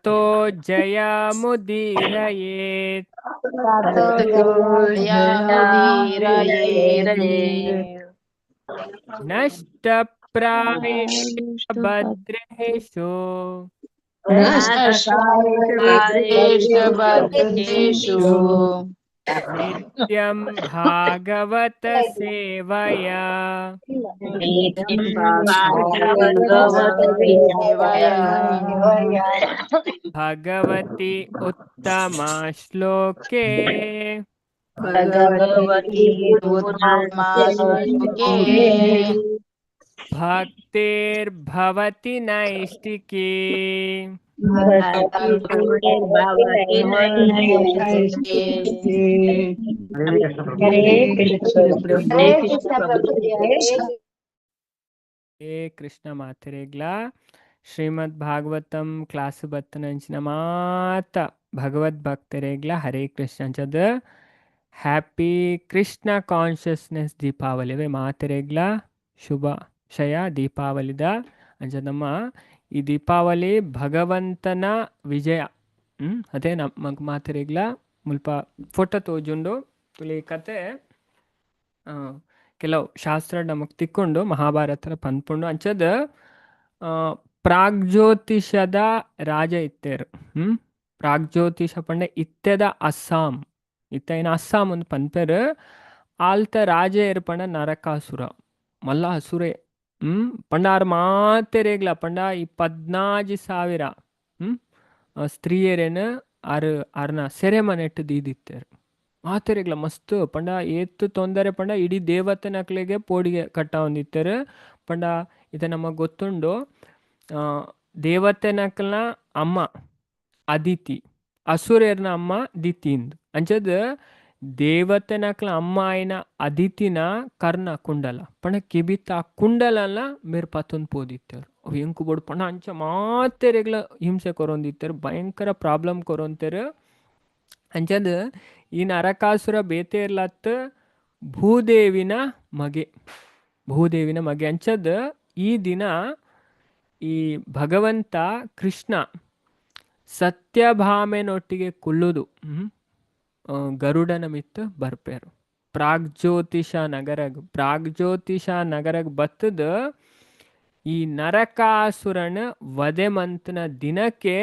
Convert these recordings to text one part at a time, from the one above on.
ತತೋ ಜಯಮುದೀರಯೇತ್. ತತೋ ಜಯಮುದೀರಯೇತ್. ನಷ್ಟಪ್ರಾಯೇಷು ಭದ್ರೇಷು. ನಷ್ಟಪ್ರಾಯೇಷು ಭದ್ರೇಷು. ನಿತ್ಯಂ ಭಾಗವತ ಸೇವಯಾ. ನಿತ್ಯಂ ಭಾಗವತ ಸೇವಯಾ. ಭಗವತಿ ಉತ್ತಮ ಶ್ಲೋಕೆ. ಭಗವತಿ ಉತ್ತಮ ಶ್ಲೋಕೆ. ಭಕ್ತಿರ್ಭವತಿ ನೈಷ್ಟಿಕೀ. ಭಕ್ತಿರ್ಭವತಿ ನೈಷ್ಟಿಕೀ. ಹರೇ ಕೃಷ್ಣ ಪ್ರಭು. ಹರೇ ಕೃಷ್ಣ ಪ್ರಭು. ಹರೇ ಕೃಷ್ಣ ಮಾತೆರೆಗ್ಲ. ಶ್ರೀಮದ್ ಭಾಗವತಂ ಕ್ಲಾಸ್ ಬತ್ತನಂಚಿನ ಮಾತ ಭಗವದ್ ಭಕ್ತರೆಗ್ಲ ಹರೇ ಕೃಷ್ಣ. ಅಂಚದ ಹ್ಯಾಪಿ ಕೃಷ್ಣ ಕಾನ್ಷಿಯಸ್ನೆಸ್ ದೀಪಾವಳಿ ವೇ ಮಾತೆರೆಗ್ಲ ಶುಭಾಶಯ ದೀಪಾವಳಿದ. ಅಂಚ ನಮ್ಮ ಈ ದೀಪಾವಳಿ ಭಗವಂತನ ವಿಜಯ. ಅದೇ ನಮ್ಮ ಮಾತೆರೆಗ್ಲ ಮುಲ್ಪ ಫೋಟೋ ತೋಜುಂಡು ತುಳಿ ಕತೆ ಕೆಲವು ಶಾಸ್ತ್ರ ನಮಕ್ ತಿಕ್ಕೊಂಡು ಮಹಾಭಾರತರ ಪನ್ಪುಂಡು. ಅಂಚದ ಪ್ರಾಗ್ಜ್ಯೋತಿಷದ ರಾಜ ಇತ್ತೇರು. ಪ್ರಾಗ್ಜ್ಯೋತಿಷ ಪಂಡ ಇತ್ತೆದ ಅಸ್ಸಾಂ, ಇತ್ತೈನ ಅಸ್ಸಾಂ ಒಂದು ಪನ್ಪೆರು. ಆಲ್ತ ರಾಜ ಏರ್ ಪಂಡ ನರಕಾಸುರ, ಮಲ್ಲ ಅಸುರೆ. ಪಂಡ ಆರ್ ಮಾತೆರೆಗ್ಲ ಪಂಡ ಈ 14,000 ಸ್ತ್ರೀಯರೇನು ಆರ್ ಆರ್ನ ಸೆರೆಮನೆಟ್ಟು ದೀದಿತ್ತೇರು. ಮಾತೆರೆಗ್ಲ ಮಸ್ತ್ ಪಂಡ ಏತ್ ತೊಂದರೆ ಪಂಡ ಇಡೀ ದೇವತೆನಕ್ಲೆಗೆ ಪೋಡಿಗೆ ಕಟ್ಟಾವೊಂದಿತ್ತೆರ್. ಪಂಡ ಇತ್ತೆ ನಮಗ್ ಗೊತ್ತುಂಡು, ದೇವತೆನಕ್ಲ್ನ ಅಮ್ಮ ಅದಿತಿ, ಅಸುರೇರ್ನ ಅಮ್ಮ ದಿತಿಂದ್. ಅಂಚದ್ ದೇವತೆನಕ್ಲ ಅಮ್ಮ ಆಯಿನ ಅದಿತಿನ ಕರ್ಣ ಕುಂಡಲ ಪಂಡ ಕೆಬಿತ ಆ ಕುಂಡಲನ ಮೇರ್ ಪತ್ತೊಂದು ಪೋದಿತ್ತೆರ್. ಅವು ಎಂಕು ಬೋಡು ಪಂಡ ಅಂಚ ಮಾತೆರೆಗ್ಲ ಹಿಂಸೆ ಕೊರೊಂದಿತ್ತೆರ್, ಭಯಂಕರ ಪ್ರಾಬ್ಲಮ್ ಕೊರೊಂತೆರ್. ಅಂಚದ್ ಈ ನರಕಾಸುರ ಬೇತೆರ್ಲತ್ ಭೂದೇವಿನ ಮಗೆ, ಭೂದೇವಿನ ಮಗೆ. ಅಂಚದ್ ಈ ದಿನ ಈ ಭಗವಂತ ಕೃಷ್ಣ ಸತ್ಯಭಾಮೆನೊಟ್ಟಿಗೆ ಕುಲ್ಲುದು ಗರುಡನ ಮಿತ್ತು ಬರ್ಪೇರು ಪ್ರಾಗ್ಜ್ಯೋತಿಷ ನಗರಗ್. ಪ್ರಾಗ್ಜ್ಯೋತಿಷ ನಗರಗ್ ಬತ್ತದ ಈ ನರಕಾಸುರನ ವಧೆ ಮಂತನ ದಿನಕ್ಕೆ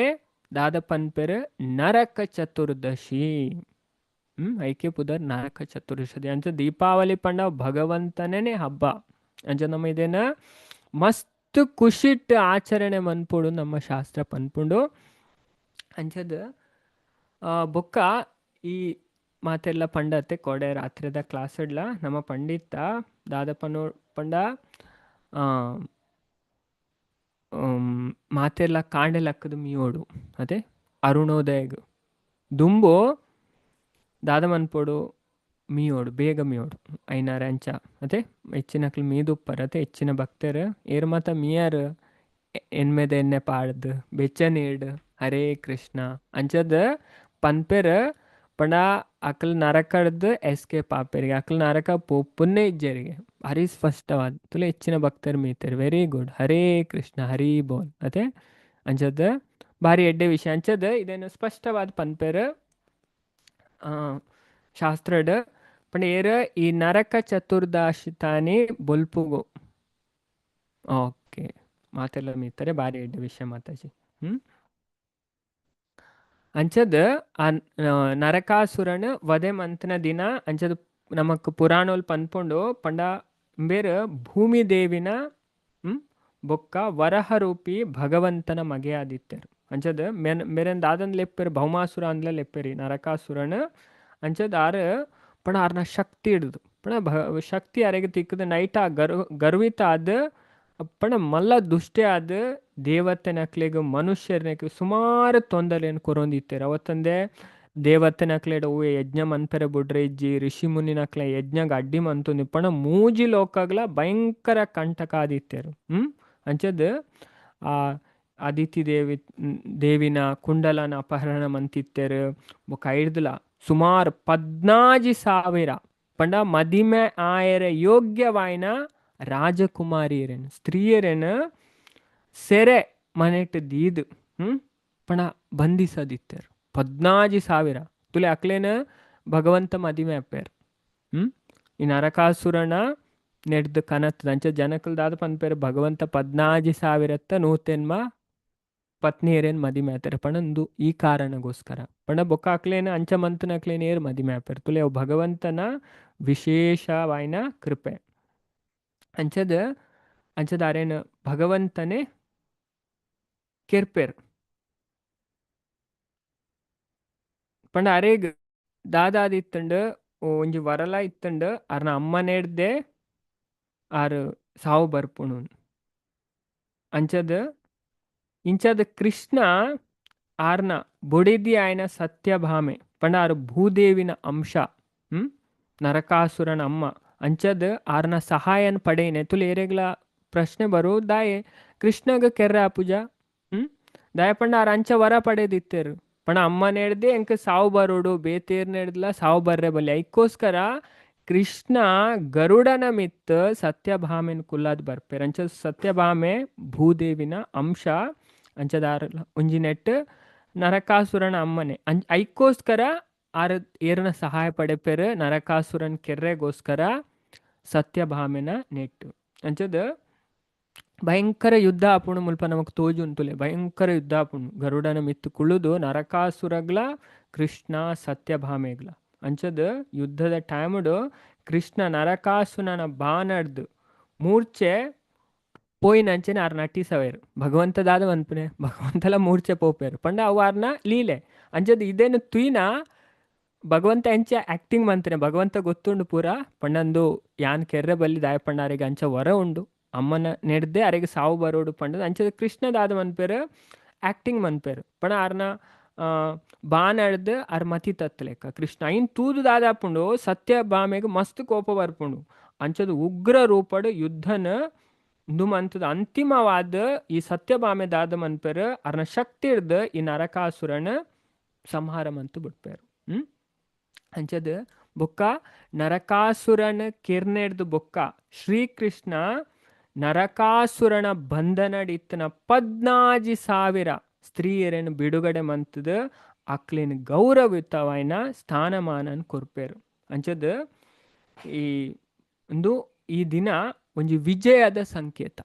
ದಾದ ಪನ್ಪೆರ್ ನರಕ ಚತುರ್ದಶಿ. ಐಕೆ ಪುದರ್ ನರಕ ಚತುರ್ದಶಿ. ಅಂಚ ದೀಪಾವಳಿ ಪಂಡ ಭಗವಂತನೇ ಹಬ್ಬ. ಅಂಚ ನಮ್ಮ ಇದೇನ ಮಸ್ತ್ ಖುಷಿಟ್ ಆಚರಣೆ ಮನ್ಪೊಡು ನಮ್ಮ ಶಾಸ್ತ್ರ ಪನ್ಪುಂಡು. ಅಂಚದ ಬೊಕ್ಕ ಈ ಮಾತೆಲ್ಲ ಪಂಡತೆ ಕೋಡೆ ರಾತ್ರಿದ ಕ್ಲಾಸ್ಡ್ಲ ನಮ್ಮ ಪಂಡಿತ ದಾದ ಪನೋ ಪಂಡ ಮಾತೆಲ್ಲ ಕಾಂಡೆ ಲಕ್ಕದ ಮಿಯೋಡು ಅದೇ ಅರುಣೋದಯಗ್ ದುಂಬು ದಾದ ಮನ್ಪೊಡು ಮೀಯೋಡು, ಬೇಗ ಮೀಯೋಡು ಐನಾರ ಅಂಚ. ಅದೇ ಹೆಚ್ಚಿನಕ್ಲು ಮೀದುಪ್ಪರ್ ಅತೆ ಹೆಚ್ಚಿನ ಭಕ್ತರು ಏರ್ ಮಾತ ಮೀಯರ್ ಎನ್ಮೆದ ಎಣ್ಣೆ ಪಾಡ್ದು ಬೆಚ್ಚ ನೀಡ್ ಹರೇ ಕೃಷ್ಣ ಅಂಚದ ಪನ್ಪೆರ್. ಪಂಡ ಅಕ್ಲ್ ನರಕಡ್ದು ಎಸ್ಕೇಪ್ ಆಪೆರಿಗೆ, ಅಕ್ಲ್ ನರಕ ಪೋಪುನ್ನೇ ಇಜ್ಜೆರಿಗೆ ಭಾರಿ ಸ್ಪಷ್ಟವಾದ ತುಲೆ ಹೆಚ್ಚಿನ ಭಕ್ತರು ಮೀತೆರ್. ವೆರಿ ಗುಡ್, ಹರೇ ಕೃಷ್ಣ ಹರಿ ಬೋಲ್. ಅತೆ ಅಂಚದ ಭಾರಿ ಎಡ್ಡೆ ವಿಷಯ. ಅಂಚದ ಇದೇನು ಸ್ಪಷ್ಟವಾದ ಪನ್ಪೆರ್ ಶಾಸ್ತ್ರಡ್ ಪಂಡ ಏರ್ ಈ ನರಕ ಚತುರ್ದಶಿ ತಾನಿ ಬೊಲ್ಪುಗು. ಓಕೆ, ಮಾತೆಲ್ಲ ಮೀತಾರೆ, ಭಾರಿ ಎಡ್ಡೆ ವಿಷಯ ಮಾತಾಜಿ. ಅಂಚದ ಆ ನರಕಾಸುರನ ವಧೆ ಮಂತನ ದಿನ ಅಂಚದ ನಮಕ್ ಪುರಾಣೋಲ್ ಪನ್ಪುಂಡು. ಪಂಡ ಬೇರ್ ಭೂಮಿ ದೇವಿನ ಬೊಕ್ಕ ವರಹ ರೂಪಿ ಭಗವಂತನ ಮಗೆ ಆದಿತ್ತೆರ್. ಅಂಚದ ಮೆನ್ ಮೆರೆನ್ ದಾದನ್ ಲೆಪ್ಪೆರ್ ಭೌಮಾಸುರ ಅಂದ್ಲ ಲೆಪ್ಪೆರಿ ನರಕಾಸುರನ. ಅಂಚದ ಆರ್ ಪಂಡ ಆರ್ನ ಶಕ್ತಿ ಹಿಡ್ದು ಪಂಡ ಶಕ್ತಿ ಅರೆಗ್ ತಿಕ್ಕದ ನೈಟ್ ಆ ಗರ್ವಿತ ಆದ್ ಪಂಡ ಮಲ್ಲ ದುಷ್ಟೆ ಆದ್ ದೇವತೆನಕ್ಲೆಗ್ ಮನುಷ್ಯರ್ನೆಕ್ ಸುಮಾರು ತೊಂದರೆಯನ್ನು ಕೊರೊಂದಿತ್ತೆರ್. ಅವತ್ತಂದೆ ದೇವತೆನಕ್ಲೆಡ ಹೂವೆ ಯಜ್ಞ ಮನ್ಪೆರೆ ಬುಡ್ರೆ ಇಜ್ಜಿ, ಋಷಿ ಮುನಿನಕ್ಲೆ ಯಜ್ಞಗ್ ಅಡ್ಡಿ ಮಂತೊಂದು ಪಂಡ ಮೂಜಿ ಲೋಕಗ್ಲ ಭಯಂಕರ ಕಂಟಕ ಆದಿತ್ತೆರ್. ಅಂಚದ್ ಆ ಅದಿತಿ ದೇವಿ ದೇವಿನ ಕುಂಡಲನ ಅಪಹರಣ ಮಂತಿತ್ತೆರ್. ಬೊಕ್ಕ ಐಡ್ದಲ ಸುಮಾರು 14,000 ಪಂಡ ಮದಿಮೆ ಆಯೆರೆ ಯೋಗ್ಯವಾಯಿನ ರಾಜಕುಮಾರಿಯರೆನ್ ಸ್ತ್ರೀಯರೆನ್ ಸೆರೆ ಮನೆಟ್ ದೀದ್ ಪಂಡ ಬಂಧಿಸದಿತ್ತೆರ್. 16,000 ತುಲೆ ಅಕ್ಲೆನ ಭಗವಂತ ಮದಿಮೆ ಆಪೇರ್. ಹ್ಮ್ ಈ ನರಕಾಸುರನ ನೆಡ್ದು ಕನತ್ ಅಂಚ ಜನಕುಲ್ ದಾದ ಪನ್ಪೆರ್ ಭಗವಂತ 16,000ತ್ತ ನೂತೆನ್ಮ ಪತ್ನಿಯರೇನ್ ಮದಿಮೆ ಆತೆರ್ ಪಂಡ ಈ ಕಾರಣಗೋಸ್ಕರ. ಪಂಡ ಬೊಕ್ಕ ಅಕ್ಲೇನ ಅಂಚ ಮಂತನ ಅಕ್ಲೇನ ಏರ್ ಮದಿಮೆ ಆಪೆರ್. ತುಲೆ ಅವು ಭಗವಂತನ ವಿಶೇಷವಾಯಿನ ಕೃಪೆ. ಅಂಚದ ಅಂಚದ ಅರೇನ ಭಗವಂತನೇ ಕೆರ್ಪೆರ್. ಪಂಡ ಅರೇಗ್ ದಾದಾದಿತ್ತಂಡ್ ಒಂಜಿ ವರಲ ಇತ್ತಂಡ್ ಅರ್ನ ಅಮ್ಮನೇಡ್ದೆ ಆರ್ ಸಾವು ಬರ್ಪುಣು. ಅಂಚದ ಇಂಚದ ಕೃಷ್ಣ ಆರ್ನ ಬೊಡೆದಿ ಆಯ್ನ ಸತ್ಯಭಾಮೆ ಪಂಡ ಆರ್ ಭೂದೇವಿನ ಅಂಶ, ನರಕಾಸುರನ ಅಮ್ಮ. ಅಂಚದ ಆರ್ನ ಸಹಾಯನ್ ಪಡೆಯಿನೆ. ತುಲೆ ಏರೆಗ್ಲ ಪ್ರಶ್ನೆ ಬರು ದಾಯೆ ಕೃಷ್ಣಗ ಕೆರ್ರೆ ಆಪುಜ? ದಾಯೆ ಪಂಡ ಆರ್ ಅಂಚ ವರ ಪಡೆದಿತ್ತೆರ್. ಪಂಡ ಅಮ್ಮನೇಡ್ದೆ ಎಂಕ್ ಸಾವು ಬರೋಡು, ಬೇತೇರ್ನೆಡ್ದ್ಲ ಸಾವು ಬರ್ರೆ ಬಲ್ಲಿ. ಐಕ್ಕೋಸ್ಕರ ಕೃಷ್ಣ ಗರುಡನ ಮಿತ್ ಸತ್ಯಭಾಮೆನ್ ಕುಲ್ಲಾದ್ ಬರ್ಪೆರ್. ಅಂಚ ಸತ್ಯಭಾಮೆ ಭೂದೇವಿನ ಅಂಶ. ಅಂಚದ ಆರ್ ಒಂಜಿ ನೆಟ್ ನರಕಾಸುರನ ಅಮ್ಮನೆ. ಐಕ್ಕೋಸ್ಕರ ಆರ್ ಏರ್ನ ಸಹಾಯ ಪಡೆಪೆರ್ ನರಕಾಸುರನ್ ಕೆರ್ರೆಗೋಸ್ಕರ ಸತ್ಯಭಾಮೆನ ನೆಟ್. ಅಂಚದ ಭಯಂಕರ ಯುದ್ಧ ಆಪುಂಡು ಮುಲ್ಪ ನಮಕ್ ತೋಜುಂತುಲೆ. ಭಯಂಕರ ಯುದ್ಧ ಆಪುಂಡು ಗರುಡನ ಮಿತ್ತು ಕುಳುದು ನರಕಾಸುರಗ್ಲ ಕೃಷ್ಣ ಸತ್ಯಭಾಮೆಗ್ಲ. ಅಂಚದ ಯುದ್ಧದ ಟೈಮುಡು ಕೃಷ್ಣ ನರಕಾಸುರನ ಬಾಣಡ್ದು ಮೂರ್ಛೆ ಪೋಯಿನಂಚನೆ ಆರ್ ನಟಿಸವೇರು. ಭಗವಂತ ದಾದ ಮನ್ಪುನೆ ಭಗವಂತಲ ಮೂರ್ಛೆ ಪೋಪೆರ್ ಪಂಡ ಅವು ಆರ್ನ ಲೀಲೆ. ಅಂಚದ ಇದೇನು ತುಯ್ನ ಭಗವಂತ ಎಂಚ ಆಕ್ಟಿಂಗ್ ಮಂತನೆ ಭಗವಂತ ಗೊತ್ತುಂಡು ಪೂರ. ಪಂಡಂದು ಯಾನ್ ಕೆರ್ರೆ ಬಲ್ಲಿ ದಾಯ ಪಂಡ ಅರೆಗ್ ಅಂಚ ವರ ಉಂಡು, ಅಮ್ಮನ ನೆಡ್ದೆ ಅರೆಗ್ ಸಾವು ಬರೋಡು ಪಂಡದು. ಅಂಚದ ಕೃಷ್ಣ ದಾದ ಮನ್ಪೆರ್ ಆಕ್ಟಿಂಗ್ ಮನ್ಪೆರ್. ಪಂಡ ಆರ್ನ ಬಾಣಡ್ದ್ ಆರ್ ಮತಿ ತತ್ತಲೆಕ್ಕ ಕೃಷ್ಣ ಐನ್ ತೂದು ದಾದಾಪುಂಡು ಸತ್ಯಭಾಮೆಗ್ ಮಸ್ತ್ ಕೋಪ ಬರ್ಪುಂಡು. ಅಂಚದ ಉಗ್ರ ರೂಪಡ್ ಯುದ್ಧನ ಉಂದು ಮಂತದ ಅಂತಿಮವಾದ ಈ ಸತ್ಯಭಾಮೆ ದಾದ ಮನ್ಪೆರ್ ಅರ್ನ ಶಕ್ತಿಡ್ದ್ ಈ ನರಕಾಸುರನ ಸಂಹಾರ ಮಂತು ಬಿಡ್ಪೆರ್. ಅಂಚದ ಬೊಕ್ಕ ನರಕಾಸುರನ ಕೆರ್ನೆಡ್ದ್ ಬೊಕ್ಕ ಶ್ರೀಕೃಷ್ಣ ನರಕಾಸುರನ ಬಂಧನಡಿತ್ತನ 16,000 ಸ್ತ್ರೀಯರನ್ನು ಬಿಡುಗಡೆ ಮಂತದ ಅಕ್ಲೆನ್ ಗೌರವಯುತವಾಯಿನ ಸ್ಥಾನಮಾನನ್ ಕೊರ್ಪೆರ್. ಅಂಚದ ಈ ಒಂದು ಈ ದಿನ ಒಂಜಿ ವಿಜಯದ ಸಂಕೇತ.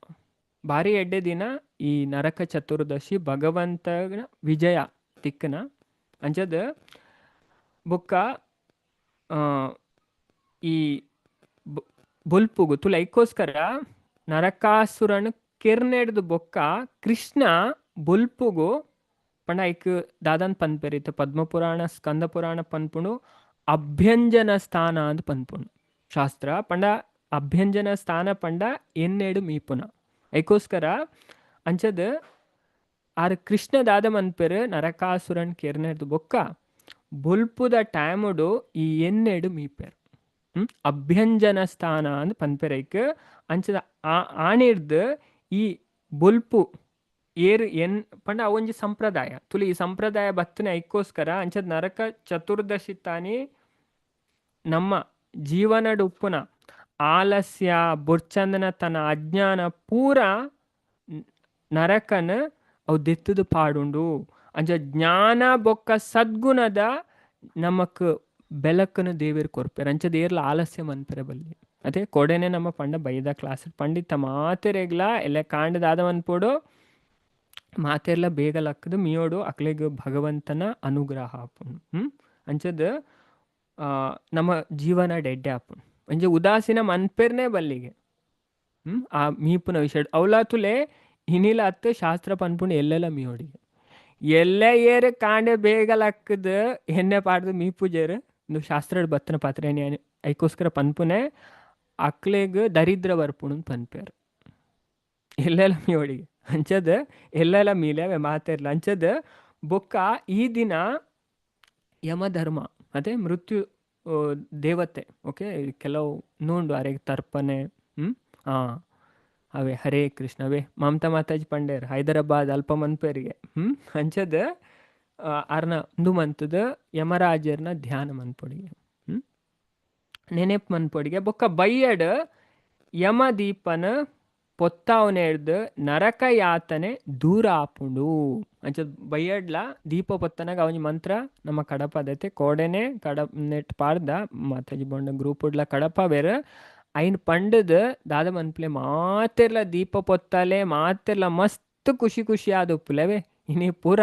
ಭಾರಿ ಎಡ್ಡೆ ದಿನ ಈ ನರಕ ಚತುರ್ದಶಿ, ಭಗವಂತನ ವಿಜಯ ತಿಕ್ಕನ. ಅಂಚದ ಬೊಕ್ಕ ಈ ಬೊಲ್ಪುಗು ತುಲ ಐಕ್ಕೋಸ್ಕರ ನರಕಾಸುರನ್ ಕೆರ್ನೆಡ್ದು ಬೊಕ್ಕ ಕೃಷ್ಣ ಬೊಲ್ಪುಗು ಪಂಡ ಐಕ್ ದಾದನ್ ಪನ್ಪೆರ್ ಇತ್ತೆ ಪದ್ಮಪುರಾಣ ಸ್ಕಂದ ಪುರಾಣ ಪನ್ಪುಂಡು ಅಭ್ಯಂಜನ ಸ್ಥಾನ ಅಂದ್ ಪನ್ಪುಂಡು ಶಾಸ್ತ್ರ. ಪಂಡ ಅಭ್ಯಂಜನ ಸ್ಥಾನ ಪಂಡ ಎನ್ನೆಡು ಮೀಪುನ. ಐಕ್ಕೋಸ್ಕರ ಅಂಚದ ಆರ್ ಕೃಷ್ಣ ದಾದ ಮನ್ಪೆರ್ ನರಕಾಸುರನ್ ಕೆರ್ನೆಡ್ದು ಬೊಕ್ಕ ಬೊಲ್ಪುದ ಟೈಮುಡು ಈ ಎನ್ನೆಡು ಮೀಪೆರ್. ಅಭ್ಯಂಜನ ಸ್ಥಾನ ಅಂದ್ ಪನ್ಪೆರ್ ಐಕ್. ಅಂಚದ ಆಣಿರ್ದ್ ಈ ಬೊಲ್ಪು ಏರ್ ಎನ್ ಪಂಡ ಅವೊಂಜಿ ಸಂಪ್ರದಾಯ. ತುಲಿ ಈ ಸಂಪ್ರದಾಯ ಬತ್ತನೆ ಐಕ್ಕೋಸ್ಕರ ಅಂಚದ ನರಕ ಚತುರ್ದಶಿ ತಾನಿ ನಮ್ಮ ಜೀವನಡ್ ಉಪ್ಪುನ ಆಲಸ್ಯ ಬೊರ್ಚಂದನ ತನ್ನ ಅಜ್ಞಾನ ಪೂರ ನರಕನ ಅವು ದೆತ್ತದು ಪಾಡುಂಡು. ಅಂಚ ಜ್ಞಾನ ಬೊಕ್ಕ ಸದ್ಗುಣದ ನಮಕ್ ಬೆಲಕನ್ನು ದೇವೇರ್ ಕೊರ್ಪೆರ್. ಅಂಚದ ಏರ್ಲ ಆಲಸ್ಯ ಮನ್ಪೆರೆ ಬಲ್ಲಿ. ಅದೇ ಕೊಡೆನೆ ನಮ್ಮ ಪಂಡ ಬೈದ ಕ್ಲಾಸ್ ಪಂಡಿತ ಮಾತೆರೆಗ್ಲ ಎಲ್ಲ ಕಾಂಡದಾದ ಮನ್ಪೋಡು ಮಾತೆರ್ಲ ಬೇಗ ಲಕ್ಕದು ಮಿಯೋಡು ಅಕ್ಲೆಗ್ ಭಗವಂತನ ಅನುಗ್ರಹ ಆಪುಂಡು. ಅಂಚದ ನಮ್ಮ ಜೀವನ ಡೆಡ್ಡೆ ಆಪುಂಡು. ಅಂಚ ಉದಾಸೀನ ಮನ್ಪೆರ್ನೆ ಬಲ್ಲಿಗೆ. ಆ ಮೀಪುನ ವಿಷಯ ಅವಲ ತುಲೆ ಹಿನಿಲ ಅತ್ತು ಶಾಸ್ತ್ರ ಪನ್ಪುಂಡು ಎಲ್ಲೆಲ್ಲ ಮೀಯೋಡಿಗೆ. ಎಲ್ಲ ಏರು ಕಾಂಡೆ ಬೇಗ ಲಕ್ಕದ ಎಣ್ಣೆ ಪಾಡ್ದು ಮೀಪುಜೇರು ಇಂದು ಶಾಸ್ತ್ರಡ್ ಬತ್ತನ ಪಾತ್ರ ಐಕೋಸ್ಕರ ಪನ್ಪುನೆ ಅಕ್ಲೆಗ್ ದರಿದ್ರ ಬರ್ಪುಂಡು ಪನ್ಪೇರು ಎಲ್ಲೆಲ್ಲ ಮೀಯೋಡಿಗೆ. ಅಂಚದ ಎಲ್ಲೆಲ್ಲ ಮೀಲೆ ಅವೆ ಮಾತೆರ್ಲ. ಅಂಚದ ಬೊಕ್ಕ ಈ ದಿನ ಯಮಧರ್ಮ ಅದೇ ಮೃತ್ಯು ದೇವತೆ. ಓಕೆ, ಕೆಲವು ನೂಂಡು ಅರೆಗ್ ತರ್ಪಣೆ. ಅವೇ ಹರೇ ಕೃಷ್ಣ ಅವೇ ಮಮತಾ ಮಾತಾಜಿ ಪಂಡೇರ್ ಹೈದರಾಬಾದ್ ಅಲ್ಪ ಮನ್ಪೇರಿಗೆ. ಅಂಚದ ಅರ್ನ ಉಂದು ಮಂತದ ಯಮರಾಜರ್ನ ಧ್ಯಾನ ಮನ್ಪೊಡಿಗೆ, ನೆನೆಪ್ ಮನ್ಪೊಡಿಗೆ. ಬೊಕ್ಕ ಬಯ್ಯಡ್ ಯಮದೀಪನ ಪೊತ್ತಾವನೆರ್ದ್ ನರಕ ಯಾತನೆ ದೂರ ಆಪುಂಡು. ಅಂಚ ಬಯ್ಯಡ್ಲ ದೀಪ ಪೊತ್ತನಗ ಒಂಜಿ ಮಂತ್ರ ನಮ್ಮ ಕಡಪದತೆ ಕೋಡೆನೆ ಕಡ ನೆಟ್ ಪಾಡ್ದ ಮಾತಾಜಿ ಬೊಂಡ ಗ್ರೂಪ್ ಕಡಪವೇರ್ ಐನ್ ಪಂಡದ್ ದಾದ ಮನ್ಪುಲೆ ಮಾತೆರ್ಲ ದೀಪ ಪೊತ್ತಲೆ ಮಾತೆರ್ಲ ಮಸ್ತ್ ಖುಷಿ ಖುಷಿ ಆದುಪ್ಪುಲೆವೆ. ಇನಿ ಪೂರ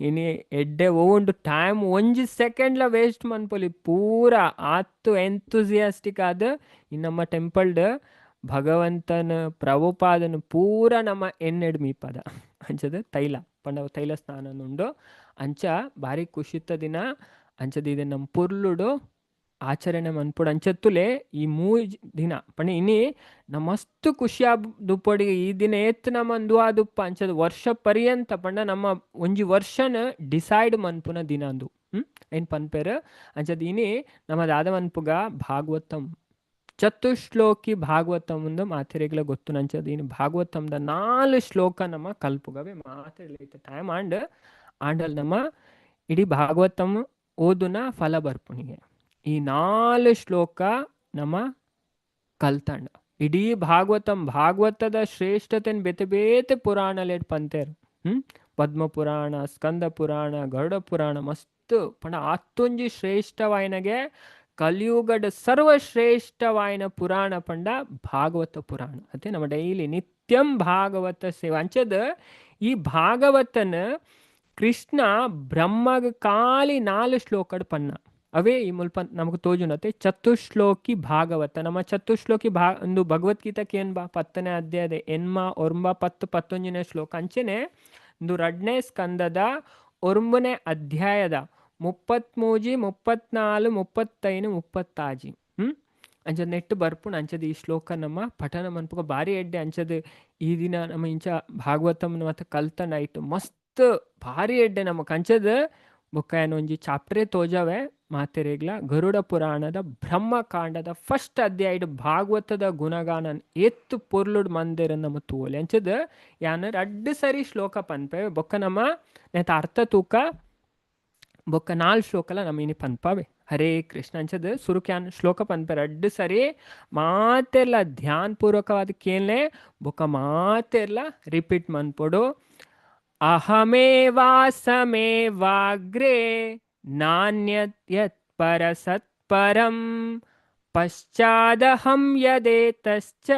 ಇನಿ ಎಡ್ಡೆ ಓವುಂಡು ಟೈಮ್ ಒಂಜಿ ಸೆಕೆಂಡ್ಲ ವೇಸ್ಟ್ ಮನ್ಪೊಲಿ ಪೂರ ಆತ್ ಎಂಥೂಸಿಯಾಸ್ಟಿಕ್ ಆದ್ ಈ ನಮ್ಮ ಟೆಂಪಲ್ಡ್ ಭಗವಂತನ ಪ್ರಭುಪಾದನ ಪೂರ ನಮ್ಮ ಎಣ್ಣೆಡ್ ಮೀಪದ ಅಂಚದ ತೈಲ ಪಂಡ ತೈಲ ಸ್ನಾನ ಉಂಡು. ಅಂಚ ಭಾರಿ ಖುಷಿತ್ತ ದಿನ. ಅಂಚದ ಇದೆ ನಮ್ಮ ಪುರ್ಲುಡು ಆಚರಣೆ ಮನ್ಪುಡು. ಅಂಚತ್ತುಲೆ ಈ ಮೂಜಿ ದಿನ ಪಂಡ ಇನಿ ನಮ್ಮ ಮಸ್ತ್ ಖುಷಿ ದುಪ್ಪೊಡಿ ಈ ದಿನ ಏತ್ ನಮ್ಮ ಅಂದು ಆದುಪ್ಪ. ಅಂಚದ ವರ್ಷ ಪರ್ಯಂತ ಪಂಡ ನಮ್ಮ ಒಂಜಿ ವರ್ಷನ ಡಿಸೈಡ್ ಮನ್ಪುನ ದಿನ ಅಂದು ಏನ್ ಪನ್ಪೇರು. ಅಂಚದ ಇನಿ ನಮ್ಮ ದಾದ ಮನ್ಪುಗ ಭಾಗವತಂ ಚತುಶ್ಲೋಕಿ ಭಾಗವತಂ ಒಂದು ಮಾತೆರೆಗ್ಲ ಗೊತ್ತು. ನಂಚದ ಇನಿ ಭಾಗವತಂದ 4 ಶ್ಲೋಕ ನಮ್ಮ ಕಲ್ಪುಗವೆ ಮಾತೆರ್ಲ ಟೈಮ್ ಆಂಡ್ ಆಂಡಲ್ ನಮ್ಮ ಇಡೀ ಭಾಗವತಂ ಓದುನ ಫಲ ಬರ್ಪುನಿಗೆ. ಈ 4 ಶ್ಲೋಕ ನಮ್ಮ ಕಲ್ತಂಡ ಇಡೀ ಭಾಗವತಂ ಭಾಗವತದ ಶ್ರೇಷ್ಠತೆನ್ ಬೇತೆ ಬೇತೆ ಪುರಾಣಲೇಟ್ ಪಂತೇರು. ಪದ್ಮ ಪುರಾಣ, ಸ್ಕಂದ ಪುರಾಣ, ಗರುಡ ಪುರಾಣ ಮಸ್ತ್ ಪಂಡ ಆತ್ತೊಂಜಿ ಶ್ರೇಷ್ಠವಾಯಿನಗೆ ಕಲಿಯುಗದ ಸರ್ವಶ್ರೇಷ್ಠವಾಯಿನ ಪುರಾಣ ಪಂಡ ಭಾಗವತ ಪುರಾಣ. ಅದೇ ನಮ್ಮ ಡೈಲಿ ನಿತ್ಯಂ ಭಾಗವತ ಸೇವೆ. ಅಂಚದ ಈ ಭಾಗವತನ ಕೃಷ್ಣ ಬ್ರಹ್ಮಗ ಖಾಲಿ 4 ಶ್ಲೋಕಡ್ ಪನ್ನ ಅವೇ ಈ ಮುಲ್ಪ ನಮಗೆ ತೋಜುನತೆ ಚತುಶ್ಲೋಕಿ ಭಾಗವತ. ನಮ್ಮ ಚತುಶ್ಲೋಕಿ ಭಾ ಒಂದು ಭಗವದ್ಗೀತಕ್ಕೆ ಏನ್ ಬಾ 10ನೇ ಅಧ್ಯಾಯದ ಎನ್ಮ ಒರ್ಂಬ 10 11ನೇ ಶ್ಲೋಕ. ಅಂಚೆನೆ ಒಂದು 2ನೇ ಸ್ಕಂದದ 9ನೇ ಅಧ್ಯಾಯದ 33, 34, 35, 36. ಅಂಚದ ನೆಟ್ಟು ಬರ್ಪುಣ. ಅಂಚದ ಈ ಶ್ಲೋಕ ನಮ್ಮ ಪಠನ ಮನ್ಪುಗ ಭಾರಿ ಎಡ್ಡೆ. ಅಂಚದ ಈ ದಿನ ನಮ್ಮ ಇಂಚ ಭಾಗವತಂ ಮತ್ತೆ ಕಲ್ತನ ಇಟ್ಟು ಮಸ್ತ್ ಭಾರಿ ಎಡ್ಡೆ ನಮಕ್. ಅಂಚದ ಬೊಕ್ಕ ಒಂಜಿ ಚಾಪ್ಟರೇ ತೋಜಾವೆ ಮಾತೆರೆಗ್ಲ ಗರುಡ ಪುರಾಣದ ಬ್ರಹ್ಮಕಾಂಡದ ಫಸ್ಟ್ ಅಧ್ಯಾಯ ಭಾಗವತದ ಗುಣಗಾನ ಎತ್ತು ಪೊರ್ಲುಡ್ ಮಂದಿರ ನಮ್ಮ ತೋಲೆ. ಅಂಚದ ಯಾನ ರಡ್ಡು ಸರಿ ಶ್ಲೋಕ ಪನ್ಪೆ ಬೊಕ್ಕ ನಮ್ಮ ನೇತ ಅರ್ಥ ತೂಕ ಬೊಕ್ಕ 4 ಶ್ಲೋಕಲ ನಮ್ಮ ಇನಿ ಪನ್ಪಾವೆ. ಹರೇ ಕೃಷ್ಣ. ಅಂಚದ ಸುರುಕ್ಯಾನ್ ಶ್ಲೋಕ ಪನ್ಪೆ ರಡ್ಡು ಸರಿ ಮಾತೆಲ್ಲ ಧ್ಯಾನ ಪೂರ್ವಕವಾದ ಕೇಳ್ನೆ ಬೊಕ್ಕ ಮಾತೆಲ್ಲ ರಿಪೀಟ್ ಮನ್ಪೊಡು. ಅಹಮೇವಾಸಮೇವಾಗ್ರೇ ನಾನ್ಯತ್ ಯತ್ ಪರಸತ್ಪರಂ ಪಶ್ಚಾದಹಂ ಯದೇತಶ್ಚ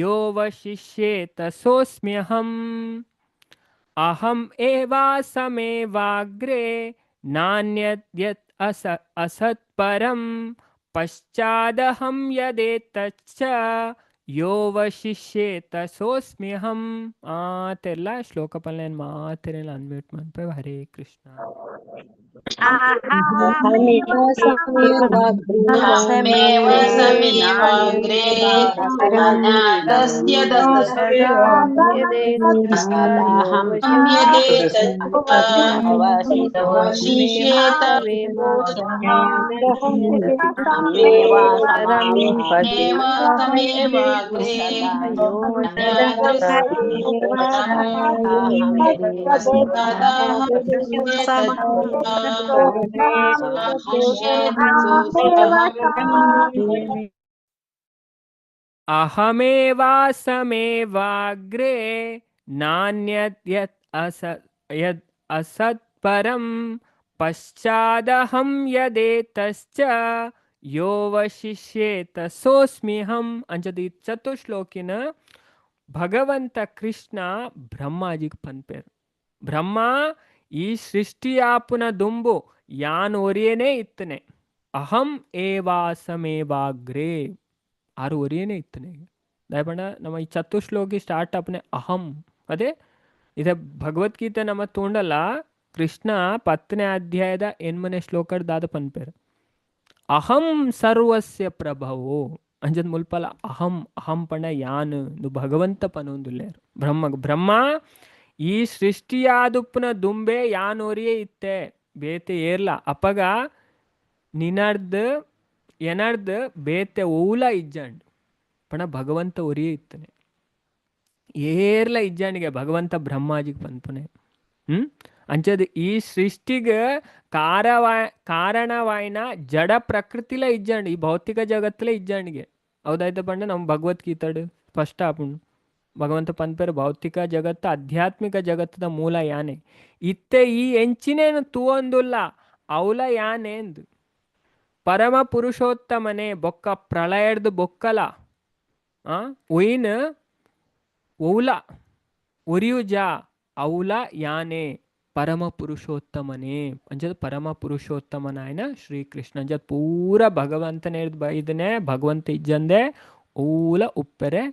ಯೋ ವಶಿಷ್ಯೇತ ಸೋಸ್ಮ್ಯಹಂ. ಅಹಂ ಏವಾಸಮೇವಾಗ್ರೇ ನಾನ್ಯತ್ ಯತ್ ಅಸತ್ಪರಂ ಪಶ್ಚಾದಹಂ ಯದೇತಶ್ಚ ಯೋ ವಶಿಷ್ಯೇತ ಸೋಸ್ಮ್ಯಹಂ. ಮಾತೆಲ್ಲ ಶ್ಲೋಕ ಪಲ್ಲೆ ಮಾತೆಲ್ಲ ಅನ್ಮ್ಯೂಟ್ ಮನ್ಪೆ. ಹರೇ ಕೃಷ್ಣ. ಅಹಮೇವ ಸಮೇವಾಗ್ರೇ ಅನಾಥಸ್ಯ ಅಹಮೇವಾಸಮೇವಾಗ್ರೇ ನಾನ್ಯತ್ ಯತ್ ಯದ್ ಅಸತ್ಪರಂ ಪಶ್ಚಾದಹಂ ಯದೇತಶ್ಚ ಯೋ ವಶಿಷ್ಯೇತ ಸೋಸ್ಮಿಹಂ. ಅಂಚದ ಈ ಚತುಶ್ಲೋಕಿನ ಭಗವಂತ ಕೃಷ್ಣ ಬ್ರಹ್ಮಾಜಿಗೆ ಪನ್ಪೇರು. ಬ್ರಹ್ಮ ಈ ಸೃಷ್ಟಿಯಾಪುನ ದುಂಬು ಯಾನ್ ಒರಿಯನೇ ಇತ್ತನೆ. ಅಹಂ ಏವಾಸಮೇವಾಗ್ರೇ ಆರು ಒರಿಯನೇ ಇತ್ತನೆ. ದಯಪಂಡ ನಮ್ಮ ಈ ಚತುಶ್ಲೋಕಿ ಸ್ಟಾರ್ಟ್ ಅಪ್ನೆ ಅಹಂ ಅದೇ ಇದೇ ಭಗವದ್ಗೀತೆ ನಮ್ಮ ತೋಂಡಲ್ಲ ಕೃಷ್ಣ 10ನೇ ಅಧ್ಯಾಯದ 8ನೇ ಶ್ಲೋಕದ ದಾದ ಪನ್ಪೇರು. ಅಹಂ ಸರ್ವಸ್ಯ ಪ್ರಭವೋ ಅಂಜದ್ ಮುಲ್ಪಲ ಅಹಂ ಅಹಂ ಪಂಡ ಯಾನ್ ಭಗವಂತ ಪನೊಂದುಲ್ಲೇರು. ಬ್ರಹ್ಮ ಬ್ರಹ್ಮ ಈ ಸೃಷ್ಟಿಯಾದುಪ್ಪನ ದುಂಬೆ ಯಾನೋರಿಯೇ ಇತ್ತೆ ಬೇತೆ ಏರ್ಲ ಅಪಗ ನಿನರ್ದ್ ಎನರ್ದ್ ಬೇತೆ ಓಲ ಇಜ್ಜಂಡ್ ಪಣ ಭಗವಂತ ಒರಿಯೇ ಇತ್ತನೆ. ಏರ್ಲ ಇಜ್ಜಾಣಿಗೆ ಭಗವಂತ ಬ್ರಹ್ಮಾಜಿಗೆ ಪನ್ಪುನೆ. ಅಂಚದ ಈ ಸೃಷ್ಟಿಗೆ ಕಾರಣವಾಯಿನ ಜಡ ಪ್ರಕೃತಿಲ ಇಜ್ಜಂಡ್ ಈ ಭೌತಿಕ ಜಗತ್ತಲೇ ಇಜ್ಜಾಣಿಗೆ. ಹೌದಾಯ್ತ ಪಂಡ ನಮ್ಮ ಭಗವದ್ಗೀತಾಡು ಸ್ಪಷ್ಟ ಆಪುಂಡು. ಭಗವಂತ ಪನ್ಪೆರ್ ಭೌತಿಕ ಜಗತ್ತು ಆಧ್ಯಾತ್ಮಿಕ ಜಗತ್ತದ ಮೂಲ ಯಾನೆ. ಇತ್ತೆ ಈ ಎಂಚಿನೇನು ತೂವೊಂದುಲ್ಲ ಅವಲ ಯಾನೇಂದು ಪರಮ ಪುರುಷೋತ್ತಮನೇ. ಬೊಕ್ಕ ಪ್ರಳಯಡ್ದು ಬೊಕ್ಕಲ ಆ ಒಯಿನ್ ಒವ್ಲ ಒರಿಯುಜ ಅವಲ ಯಾನೆ ಪರಮ ಪುರುಷೋತ್ತಮನೇ. ಅಂಚದ ಪರಮ ಪುರುಷೋತ್ತಮನಾಯನ ಶ್ರೀಕೃಷ್ಣ. ಅಂಚ ಪೂರ ಭಗವಂತನೇ ಬೈದನೆ, ಭಗವಂತ ಇಜ್ಜಂದೆ ಓಲ ಉಪ್ಪೆರೆ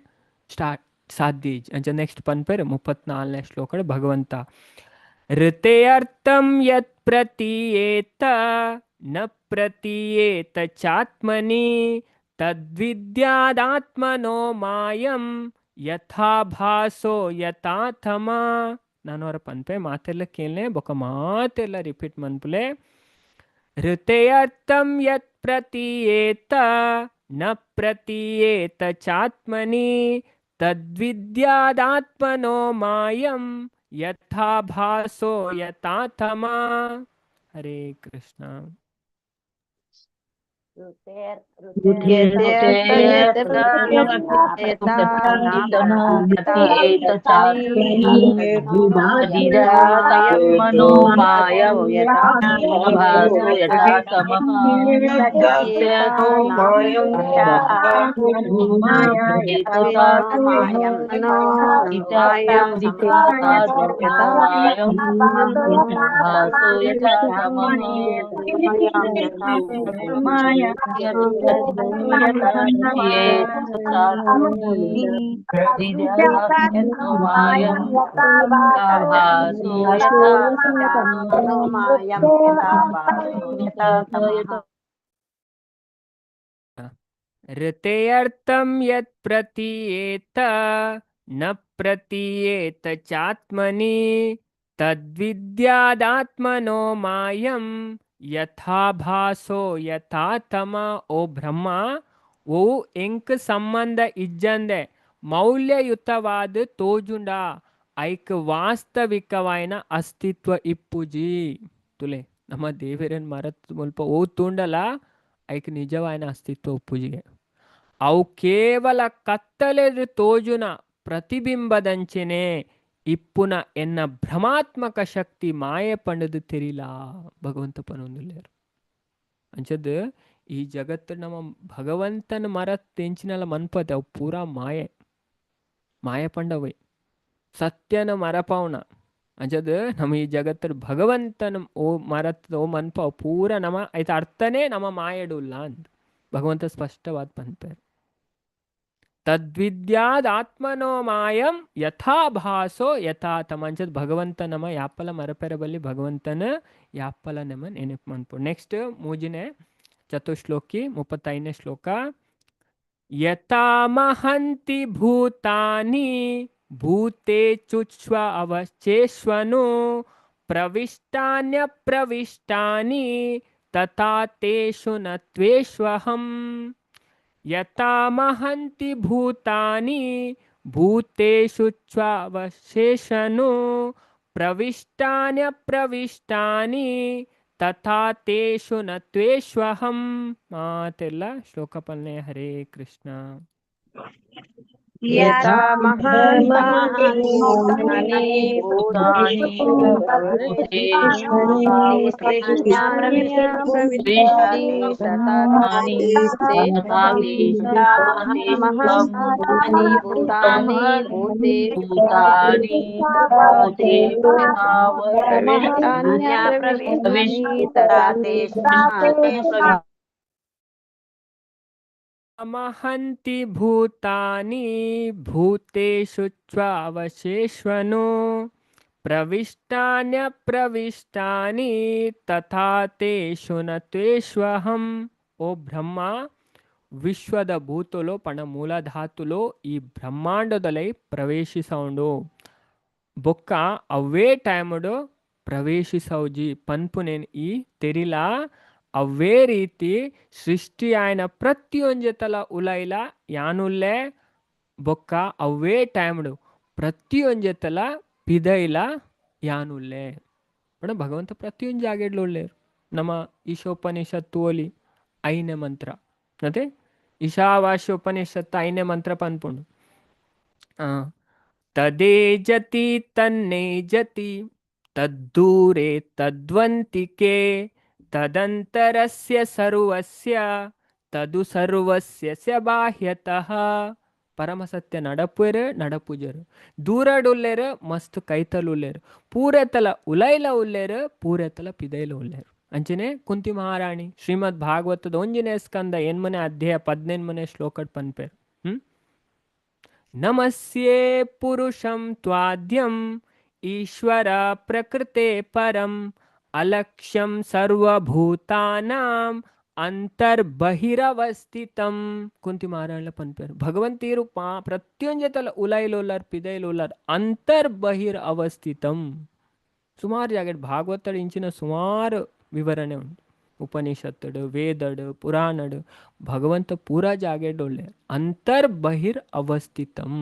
ಸ್ಟಾರ್ಟ್ ಸಾಧ್ಯ ಇಜ್ಜಿ. ಅಂಚ ನೆಕ್ಸ್ಟ್ ಪನ್ಪೆರ್ 34ನೇ ಶ್ಲೋಕಡ್ ಭಗವಂತ ಋತೆಯರ್ಥಂ ಯತ್ ಪ್ರತೀಯೇತ ನ ಪ್ರತೀಯೇತ ಚಾತ್ಮನಿ ತದ್ವಿದ್ಯಾದಾತ್ಮನೋ ಮಾಯಂ ಯಥಾ ಭಾಸೋ ಯಥಾಥಮ. ನಾನು ಅವರ ಪನ್ಪೆ ಮಾತೆಲ್ಲ ಕೇಳನೆ ಬೊಕ ಮಾತೆಲ್ಲ ರಿಪೀಟ್ ಮನ್ಪುಲೆ. ಋತೆಯರ್ಥಂ ಯತ್ ಪ್ರತೀಯೇತ ನ ಪ್ರತೀಯೇತ ಚಾತ್ಮನಿ ತದ್ವಿದ್ಯಾದಾತ್ಮನೋ ಮಾಯಂ ಯಥಾ ಭಾಸೋ ಯಥಾಥಮ. ಹರೇ ಕೃಷ್ಣ. ಋತೆಯರ್ಥಂ ಯತ್ ಪ್ರತೀಯೇತ ನ ಪ್ರತೀಯೇತ ಚಾತ್ಮನಿ ತದ್ವಿದ್ಯಾದಾತ್ಮನೋ ಮಾಯಂ ಯಥಾ ಭಾಸೋ ಯಥಾತಮ. ಓ ಬ್ರಹ್ಮ, ಓ ಎಂಕ್ ಸಂಬಂಧ ಇಜ್ಜಂದೆ ಮೌಲ್ಯಯುತವಾದ ತೋಜುಂಡ ಐಕ್ ವಾಸ್ತವಿಕವಾಯಿನ ಅಸ್ತಿತ್ವ ಇಪ್ಪುಜಿ. ತುಲೆ ನಮ್ಮ ದೇವರನ್ ಮರತ್ ಮುಲ್ಪ ಓ ತೂಂಡಲ ಐಕ್ ನಿಜವಾಯಿನ ಅಸ್ತಿತ್ವ ಉಪ್ಪುಜಿಗೆ. ಅವು ಕೇವಲ ಕತ್ತಲೆದು ತೋಜುನ ಪ್ರತಿಬಿಂಬದಂಚೆನೆ ಇಪ್ಪುನ ಎನ್ನ ಭ್ರಮಾತ್ಮಕ ಶಕ್ತಿ ಮಾಯೆ ಪಂಡದು ತೆರಿಲ ಭಗವಂತ ಪನೊಂದುಲ್ಲೇರು. ಅಂಚದ್ ಈ ಜಗತ್ತು ನಮ್ಮ ಭಗವಂತನ ಮರ ತೆಂಚಿನಲ್ಲ ಮನ್ಪತೆ ಅವು ಪೂರಾ ಮಾಯೆ, ಮಾಯೆ ಪಂಡವೈ ಸತ್ಯನ ಮರಪವನ. ಅಂಚದ್ ನಮ್ಮ ಈ ಜಗತ್ತು ಭಗವಂತನ ಓ ಮರತ್ ಓ ಮನ್ಪ ಅವು ಪೂರ ನಮ್ಮ ಐತ ಅರ್ಥನೇ ನಮ್ಮ ಮಾಯಡುಲ್ಲ ಅಂತ ಭಗವಂತ ಸ್ಪಷ್ಟವಾದ ಪನ್ಪೇರು. ತದ್ವಿದ್ಯಾದ್ ಆತ್ಮನೋ ಮಾಯಂ ಯಥಾ ಭಾಸೋ ಯಥಾ ತಮಂಚದ್ ಭಗವಂತ ನಮ್ಮ ಯಾಪಲ ಮರಪೆರ ಬಲ್ಲಿ ಭಗವಂತನ ಯಾಪಲ ನಮ್ಮ ನೆನಪು ಮನ್ಪು. ನೆಕ್ಸ್ಟ್ ಮೂಜಿನೇ ಚತುಶ್ಲೋಕಿ 35ನೇ ಶ್ಲೋಕ. ಯಥಾ ಮಹಂತಿ ಭೂತಾನಿ ಭೂತೇಚುಚ್ವ ಅವಚೇಷ್ವನು ಪ್ರವಿಷ್ಟಾನ್ಯ ಪ್ರವಿಷ್ಟಾನಿ ತಥಾ ತೇಷು ನ ತ್ವೇಷ್ವಹಂ. ಯಥಾ ಮಹಂತಿ ಭೂತಾನಿ ಭೂತೇಷು ಚ್ವವಶೇಷನು ಪ್ರವಿಷ್ಟಾನ್ಯ ಪ್ರವಿಷ್ಟಾನಿ ತಥಾ ತೇಷು ನ ತ್ವೇಷ್ವಹಂ. ಮಾತೆಲ್ಲ ಶ್ಲೋಕ ಪಲ್ನೆ. ಹರೇ ಕೃಷ್ಣ. ಯಥಾ ಮಹಾಂತಿ ಭೂತಾನಿ ಮಹಂತಿ ಭೂತಾನಿ ಭೂತೇಷು ಚ್ವವಶೇಷ್ವನು ಪ್ರವಿಷ್ಟಾನ್ಯ ಪ್ರವಿಷ್ಟಾನಿ ತಥಾ ತೇಷು ನ ತ್ವೇಷ್ವಹಂ. ಓ ಬ್ರಹ್ಮ, ವಿಶ್ವದ ಭೂತುಲು ಪಣ ಮೂಲಧಾತುಲು ಈ ಬ್ರಹ್ಮಾಂಡದಲೈ ಪ್ರವೇಶಿಸೌಂಡು ಬೊಕ್ಕ ಅವೇ ಟೈముಡು ಪ್ರವೇಶಿಸೌಜಿ ಪನ್ಪುನೇನ್ ಈ ತೆರಿಲ. ಅವೇ ರೀತಿ ಸೃಷ್ಟಿ ಆಯ್ನ ಪ್ರತಿಯೊಂಜೆತಲ ಉಲೈಲ ಯಾನುಲ್ಲೆ ಬೊಕ್ಕ ಅವೇ ಟೈಮ್ಡು ಪ್ರತಿಯೊಂಜೆತಲ ಪಿದೈಲ ಯಾನುಲ್ಲೆ. ಪಂಡ ಭಗವಂತ ಪ್ರತಿಯೊಂದು ಜಾಗೆಡ್ಲು ಉಳ್ಳೇರು. ನಮ್ಮ ಈಶೋಪನಿಷತ್ತು ಒಲಿ ಐನೇ ಮಂತ್ರ ಅದೇ ಈಶಾವಾಸ್ಯೋಪನಿಷತ್ತು ಐನೇ ಮಂತ್ರ ಪನ್ಪುಂಡು. ಆ ತದೇಜತಿ ತನ್ನೇಜತಿ ತದ್ದೂರೆ ತದ್ವಂತಿಕೆ ತದಂತರಸ್ಯ ಸರ್ವಸ್ಯ ತದು ಸರ್ವಸ್ಯ ಸ ಬಾಹ್ಯತಃ. ಪರಮಸತ್ಯ ನಡಪುವೆರ್ ನಡಪುಜೆರ್, ದೂರಡುಲ್ಲೆರ್ ಮಸ್ತ್ ಕೈತಲ್ ಉಲ್ಲೆರ್, ಪೂರೆತಲ ಉಲೈಲ ಉಲ್ಲೆರ್, ಪೂರೆತಲ ಪಿದೈಲ ಉಲ್ಲೆರ್. ಅಂಚನೆ ಕುಂತಿ ಮಹಾರಾಣಿ ಶ್ರೀಮದ್ ಭಾಗವತದ ಒಂಜಿನೇ ಸ್ಕಂದ ಎನ್ಮನೆ ಅಧ್ಯಾಯ 18ನೇ ಶ್ಲೋಕಡ್ ಪನ್ಪೆರ್. ನಮಸ್ಯೆ ಪುರುಷಂ ತ್ವಾದ್ಯಂ ಈಶ್ವರ ಪ್ರಕೃತೆ ಪರಂ ಅಲಕ್ಷ್ಯಂ ಸರ್ವಭೂತಾನಾಂ ಅಂತರ್ಬಹಿರವಸ್ಥಿತಂ. ಕುಂತಿ ಮಹಾರಾಣಿಲ ಪನ್ಪೆರ್, ಭಗವಂತೀರು ಪಾ ಪ್ರತ್ಯೊಂಜೆತಲ ಉಲೈಲುಲ್ಲರ್ ಪಿದೈಲುಲ್ಲರ್ ಅಂತರ್ಬಹಿರ್ ಅವಸ್ಥಿತಂ. ಸುಮಾರು ಜಾಗೆಡ್ ಭಾಗವತಡ್ ಇಂಚಿನ ಸುಮಾರು ವಿವರಣೆ ಉಂಡು. ಉಪನಿಷತ್ತುಡು, ವೇದಡು, ಪುರಾಣಡು ಭಗವಂತ ಪೂರಾ ಜಾಗೆಡ್ ಉಲ್ಲೆರ್. ಅಂತರ್ಬಹಿರ್ ಅವಸ್ಥಿತಂ,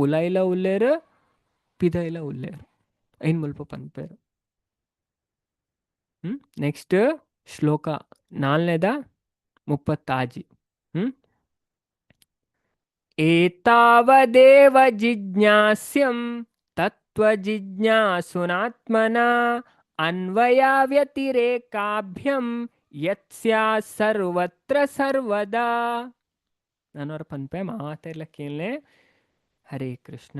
ಉಲೈಲ ಉಲ್ಲೆರ್ ಪಿದೈಲ ಉಲ್ಲೆರ್ ಐನ್ ಮುಲ್ಪ ಪನ್ಪೆರ್. ನೆಕ್ಸ್ಟ್ ಶ್ಲೋಕ ನಾಲ್ನೇದ 36. ಏತಾವದೇವ ಜಿಜ್ಞಾಸ್ಯಂ ತತ್ವಜಿಜ್ಞಾಸುನಾತ್ಮನಾ ಅನ್ವಯ ವ್ಯತಿರೇಕಾಭ್ಯಂ ಯತ್ ಸ್ಯಾತ್ ಸರ್ವತ್ರ ಸರ್ವದಾ. ನಾನು ಪನ್ಪೆ ಮಾತೆರ್ಲ ಕೇಳ್ನೆ. ಹರೇ ಕೃಷ್ಣ.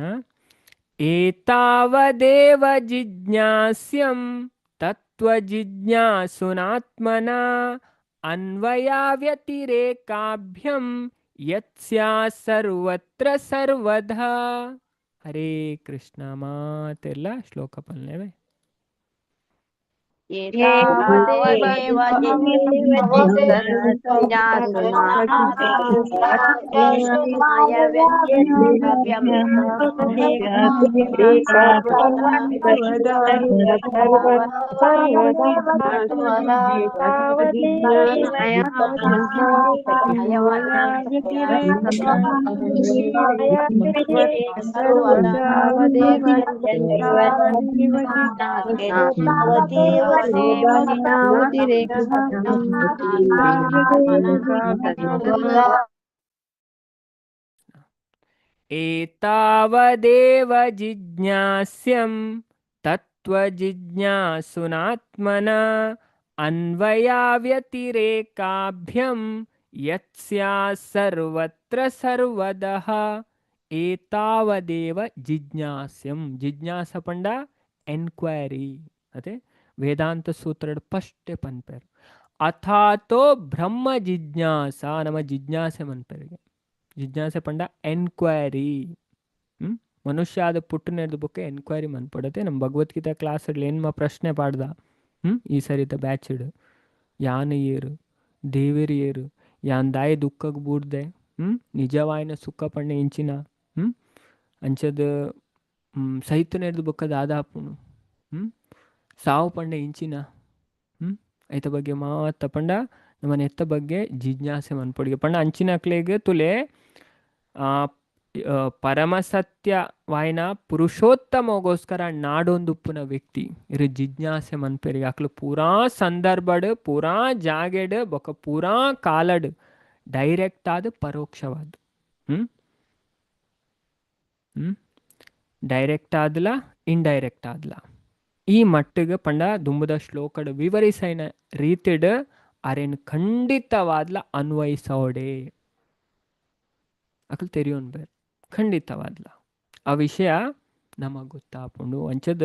ಏತಾವದೇವ ಜಿಜ್ಞಾಸ್ಯಂ ತತ್ವಜಿಜ್ಞಾಸುನಾತ್ಮನಾ ಅನ್ವಯ ವ್ಯತಿರೇಕಾಭ್ಯಂ ಯತ್ ಸ್ಯಾತ್ ಸರ್ವತ್ರ ಸರ್ವದಾ. ಹರೇ ಕೃಷ್ಣ. ಮಾತೆಲ್ಲ ಶ್ಲೋಕ ಪನ್ಲೇವೆ. ಏತಾವದೇವ ಏತಾವದೇವ ಜಿಜ್ಞಾಸ್ಯಂ ತತ್ವಜಿಜ್ಞಾಸುನಾತ್ಮನಾ ಅನ್ವಯ ವ್ಯತಿರೇಕಾಭ್ಯಂ ಯತ್ ಸ್ಯಾತ್ ಸರ್ವತ್ರ ಸರ್ವದಃ. ಏತಾವದೇವ ಜಿಜ್ಞಾಸ್ಯಂ, ಜಿಜ್ಞಾಸ ಪಂಡ ಎನ್ಕ್ವೈರಿ. ಅದೇ ವೇದಾಂತ ಸೂತ್ರಡ್ ಫಸ್ಟೇ ಪನ್ಪೆರ್. ಅಥಾತೋ ಬ್ರಹ್ಮ ಜಿಜ್ಞಾಸ, ನಮ್ಮ ಜಿಜ್ಞಾಸೆ ಮನ್ಪೆರಿಗೆ. ಜಿಜ್ಞಾಸೆ ಪಂಡ ಎನ್ಕ್ವೈರಿ. ಮನುಷ್ಯ ಆದ ಪುಟ್ಟನೆರ್ದು ಬೊಕ್ಕ ಎನ್ಕ್ವೈರಿ ಮನ್ಪೊಡತೆ. ನಮ್ಮ ಭಗವದ್ಗೀತಾ ಕ್ಲಾಸ್ ಏನ್ಮ ಪ್ರಶ್ನೆ ಪಾಡ್ದ ಈ ಸರಿತ ಬ್ಯಾಚ್ಡ್, ಯಾನ್ ಏರು, ದೇವೆರ್ ಏರು, ಯಾನ್ ದಾಯಿ ದುಃಖಗ್ ಬೂರ್ದೆ, ನಿಜವಾಯಿನ ಸುಖ ಪಂಡ ಇಂಚಿನ, ಅಂಚದ ಸೈತನೆರ್ದು ಬೊಕ್ಕ ದಾದಾಪುಂಡು, ಸಾವು ಪಂಡ ಇಂಚಿನ, ಐತ ಬಗ್ಗೆ ಮಾತ ಪಂಡ ನಮ್ಮನ ಎತ್ತ ಬಗ್ಗೆ ಜಿಜ್ಞಾಸೆ ಮನ್ಪೊಡಿಗೆ ಪಂಡ ಅಂಚಿನಕ್ಲೆಗ್ ತುಲೆ ಪರಮಸತ್ಯ ವಾಯಿನ ಪುರುಷೋತ್ತಮಗೋಸ್ಕರ ನಾಡೊಂದುಪ್ಪುನ ವ್ಯಕ್ತಿ ಇರು ಜಿಜ್ಞಾಸೆ ಮನ್ಪೆರಿಗೆ. ಅಕ್ಲು ಪೂರಾ ಸಂದರ್ಭಡ್, ಪೂರಾ ಜಾಗೆಡ್, ಬೊಕ ಪೂರಾ ಕಾಲಡ್ ಡೈರೆಕ್ಟ್ ಆದ್ ಪರೋಕ್ಷವಾದ್, ಹ್ಮ್ ಹ್ಮ್ ಡೈರೆಕ್ಟ್ ಆದ್ಲ ಇಂಡೈರೆಕ್ಟ್ ಆದ್ಲ ಈ ಮಟ್ಟಿಗೆ ಪಂಡ ದುಂಬುದ ಶ್ಲೋಕಡ್ ವಿವರಿಸೈನ ರೀತಿಡ್ ಅರೆನ್ ಖಂಡಿತವಾದ್ಲ ಅನ್ವಯಿಸೋಡೆ ಅಕಲ್ ತೆರಿಯೋನ್ ಬೇರ್ ಖಂಡಿತವಾದ್ಲ ಆ ವಿಷಯ ನಮಗ್ ಗೊತ್ತಾಪುಂಡು. ಅಂಚದ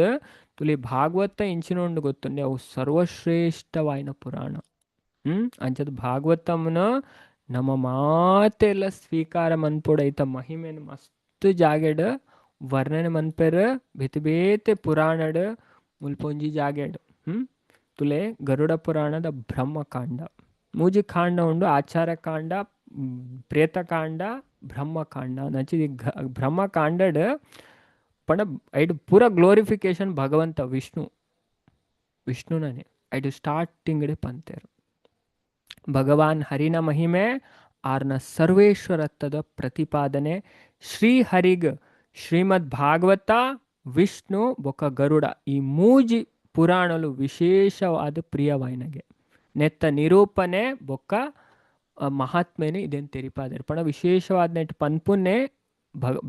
ತುಲಿ ಭಾಗವತ ಇಂಚಿನೊಂಡು ಗೊತ್ತುಂಡೆ, ಅವು ಸರ್ವಶ್ರೇಷ್ಠವಾಯಿನ ಪುರಾಣ. ಅಂಚದ ಭಾಗವತಮ್ನ ನಮ್ಮ ಮಾತೆಲ್ಲ ಸ್ವೀಕಾರ ಮನ್ಪೊಡು. ಐತ ಮಹಿಮೆನ್ ಮಸ್ತ್ ಜಾಗೆಡ್ ವರ್ಣನೆ ಮನ್ಪೆರ್ ಬೇತೆ ಬೇತೆ ಪುರಾಣಡ್. ಮುಲ್ಪೊಂಜಿ ಜಾಗೆಡ್ ತುಲೆ ಗರುಡ ಪುರಾಣದ ಬ್ರಹ್ಮಕಾಂಡ, ಮೂಜಿ ಕಾಂಡ ಉಂಡು, ಆಚಾರ ಕಾಂಡ, ಪ್ರೇತಕಾಂಡ, ಬ್ರಹ್ಮಕಾಂಡ. ನಚಿ ಬ್ರಹ್ಮಕಾಂಡಡ್ ಪಂಡ ಐಟ್ ಪೂರ ಗ್ಲೋರಿಫಿಕೇಶನ್ ಭಗವಂತ ವಿಷ್ಣು, ವಿಷ್ಣುನನೆ ಐಟ್ ಸ್ಟಾರ್ಟಿಂಗ್ ಪಂತೇರು. ಭಗವಾನ್ ಹರಿನ ಮಹಿಮೆ, ಆರ್ನ ಸರ್ವೇಶ್ವರತ್ವದ ಪ್ರತಿಪಾದನೆ, ಶ್ರೀಹರಿಗ್ ಶ್ರೀಮದ್ ಭಾಗವತ, ವಿಷ್ಣು ಬೊಕ ಗರುಡ ಈ ಮೂಜಿ ಪುರಾಣಲು ವಿಶೇಷವಾದ ಪ್ರಿಯವಾಯಿನಗೆ. ನೆತ್ತ ನಿರೂಪಣೆ ಬೊಕ್ಕ ಮಹಾತ್ಮೆನೆ ಇದೆನ್ ತೆರಿಪಾದೆರ್. ಪಂಡ ವಿಶೇಷವಾದ ನೆಟ್ ಪನ್ಪುನೆ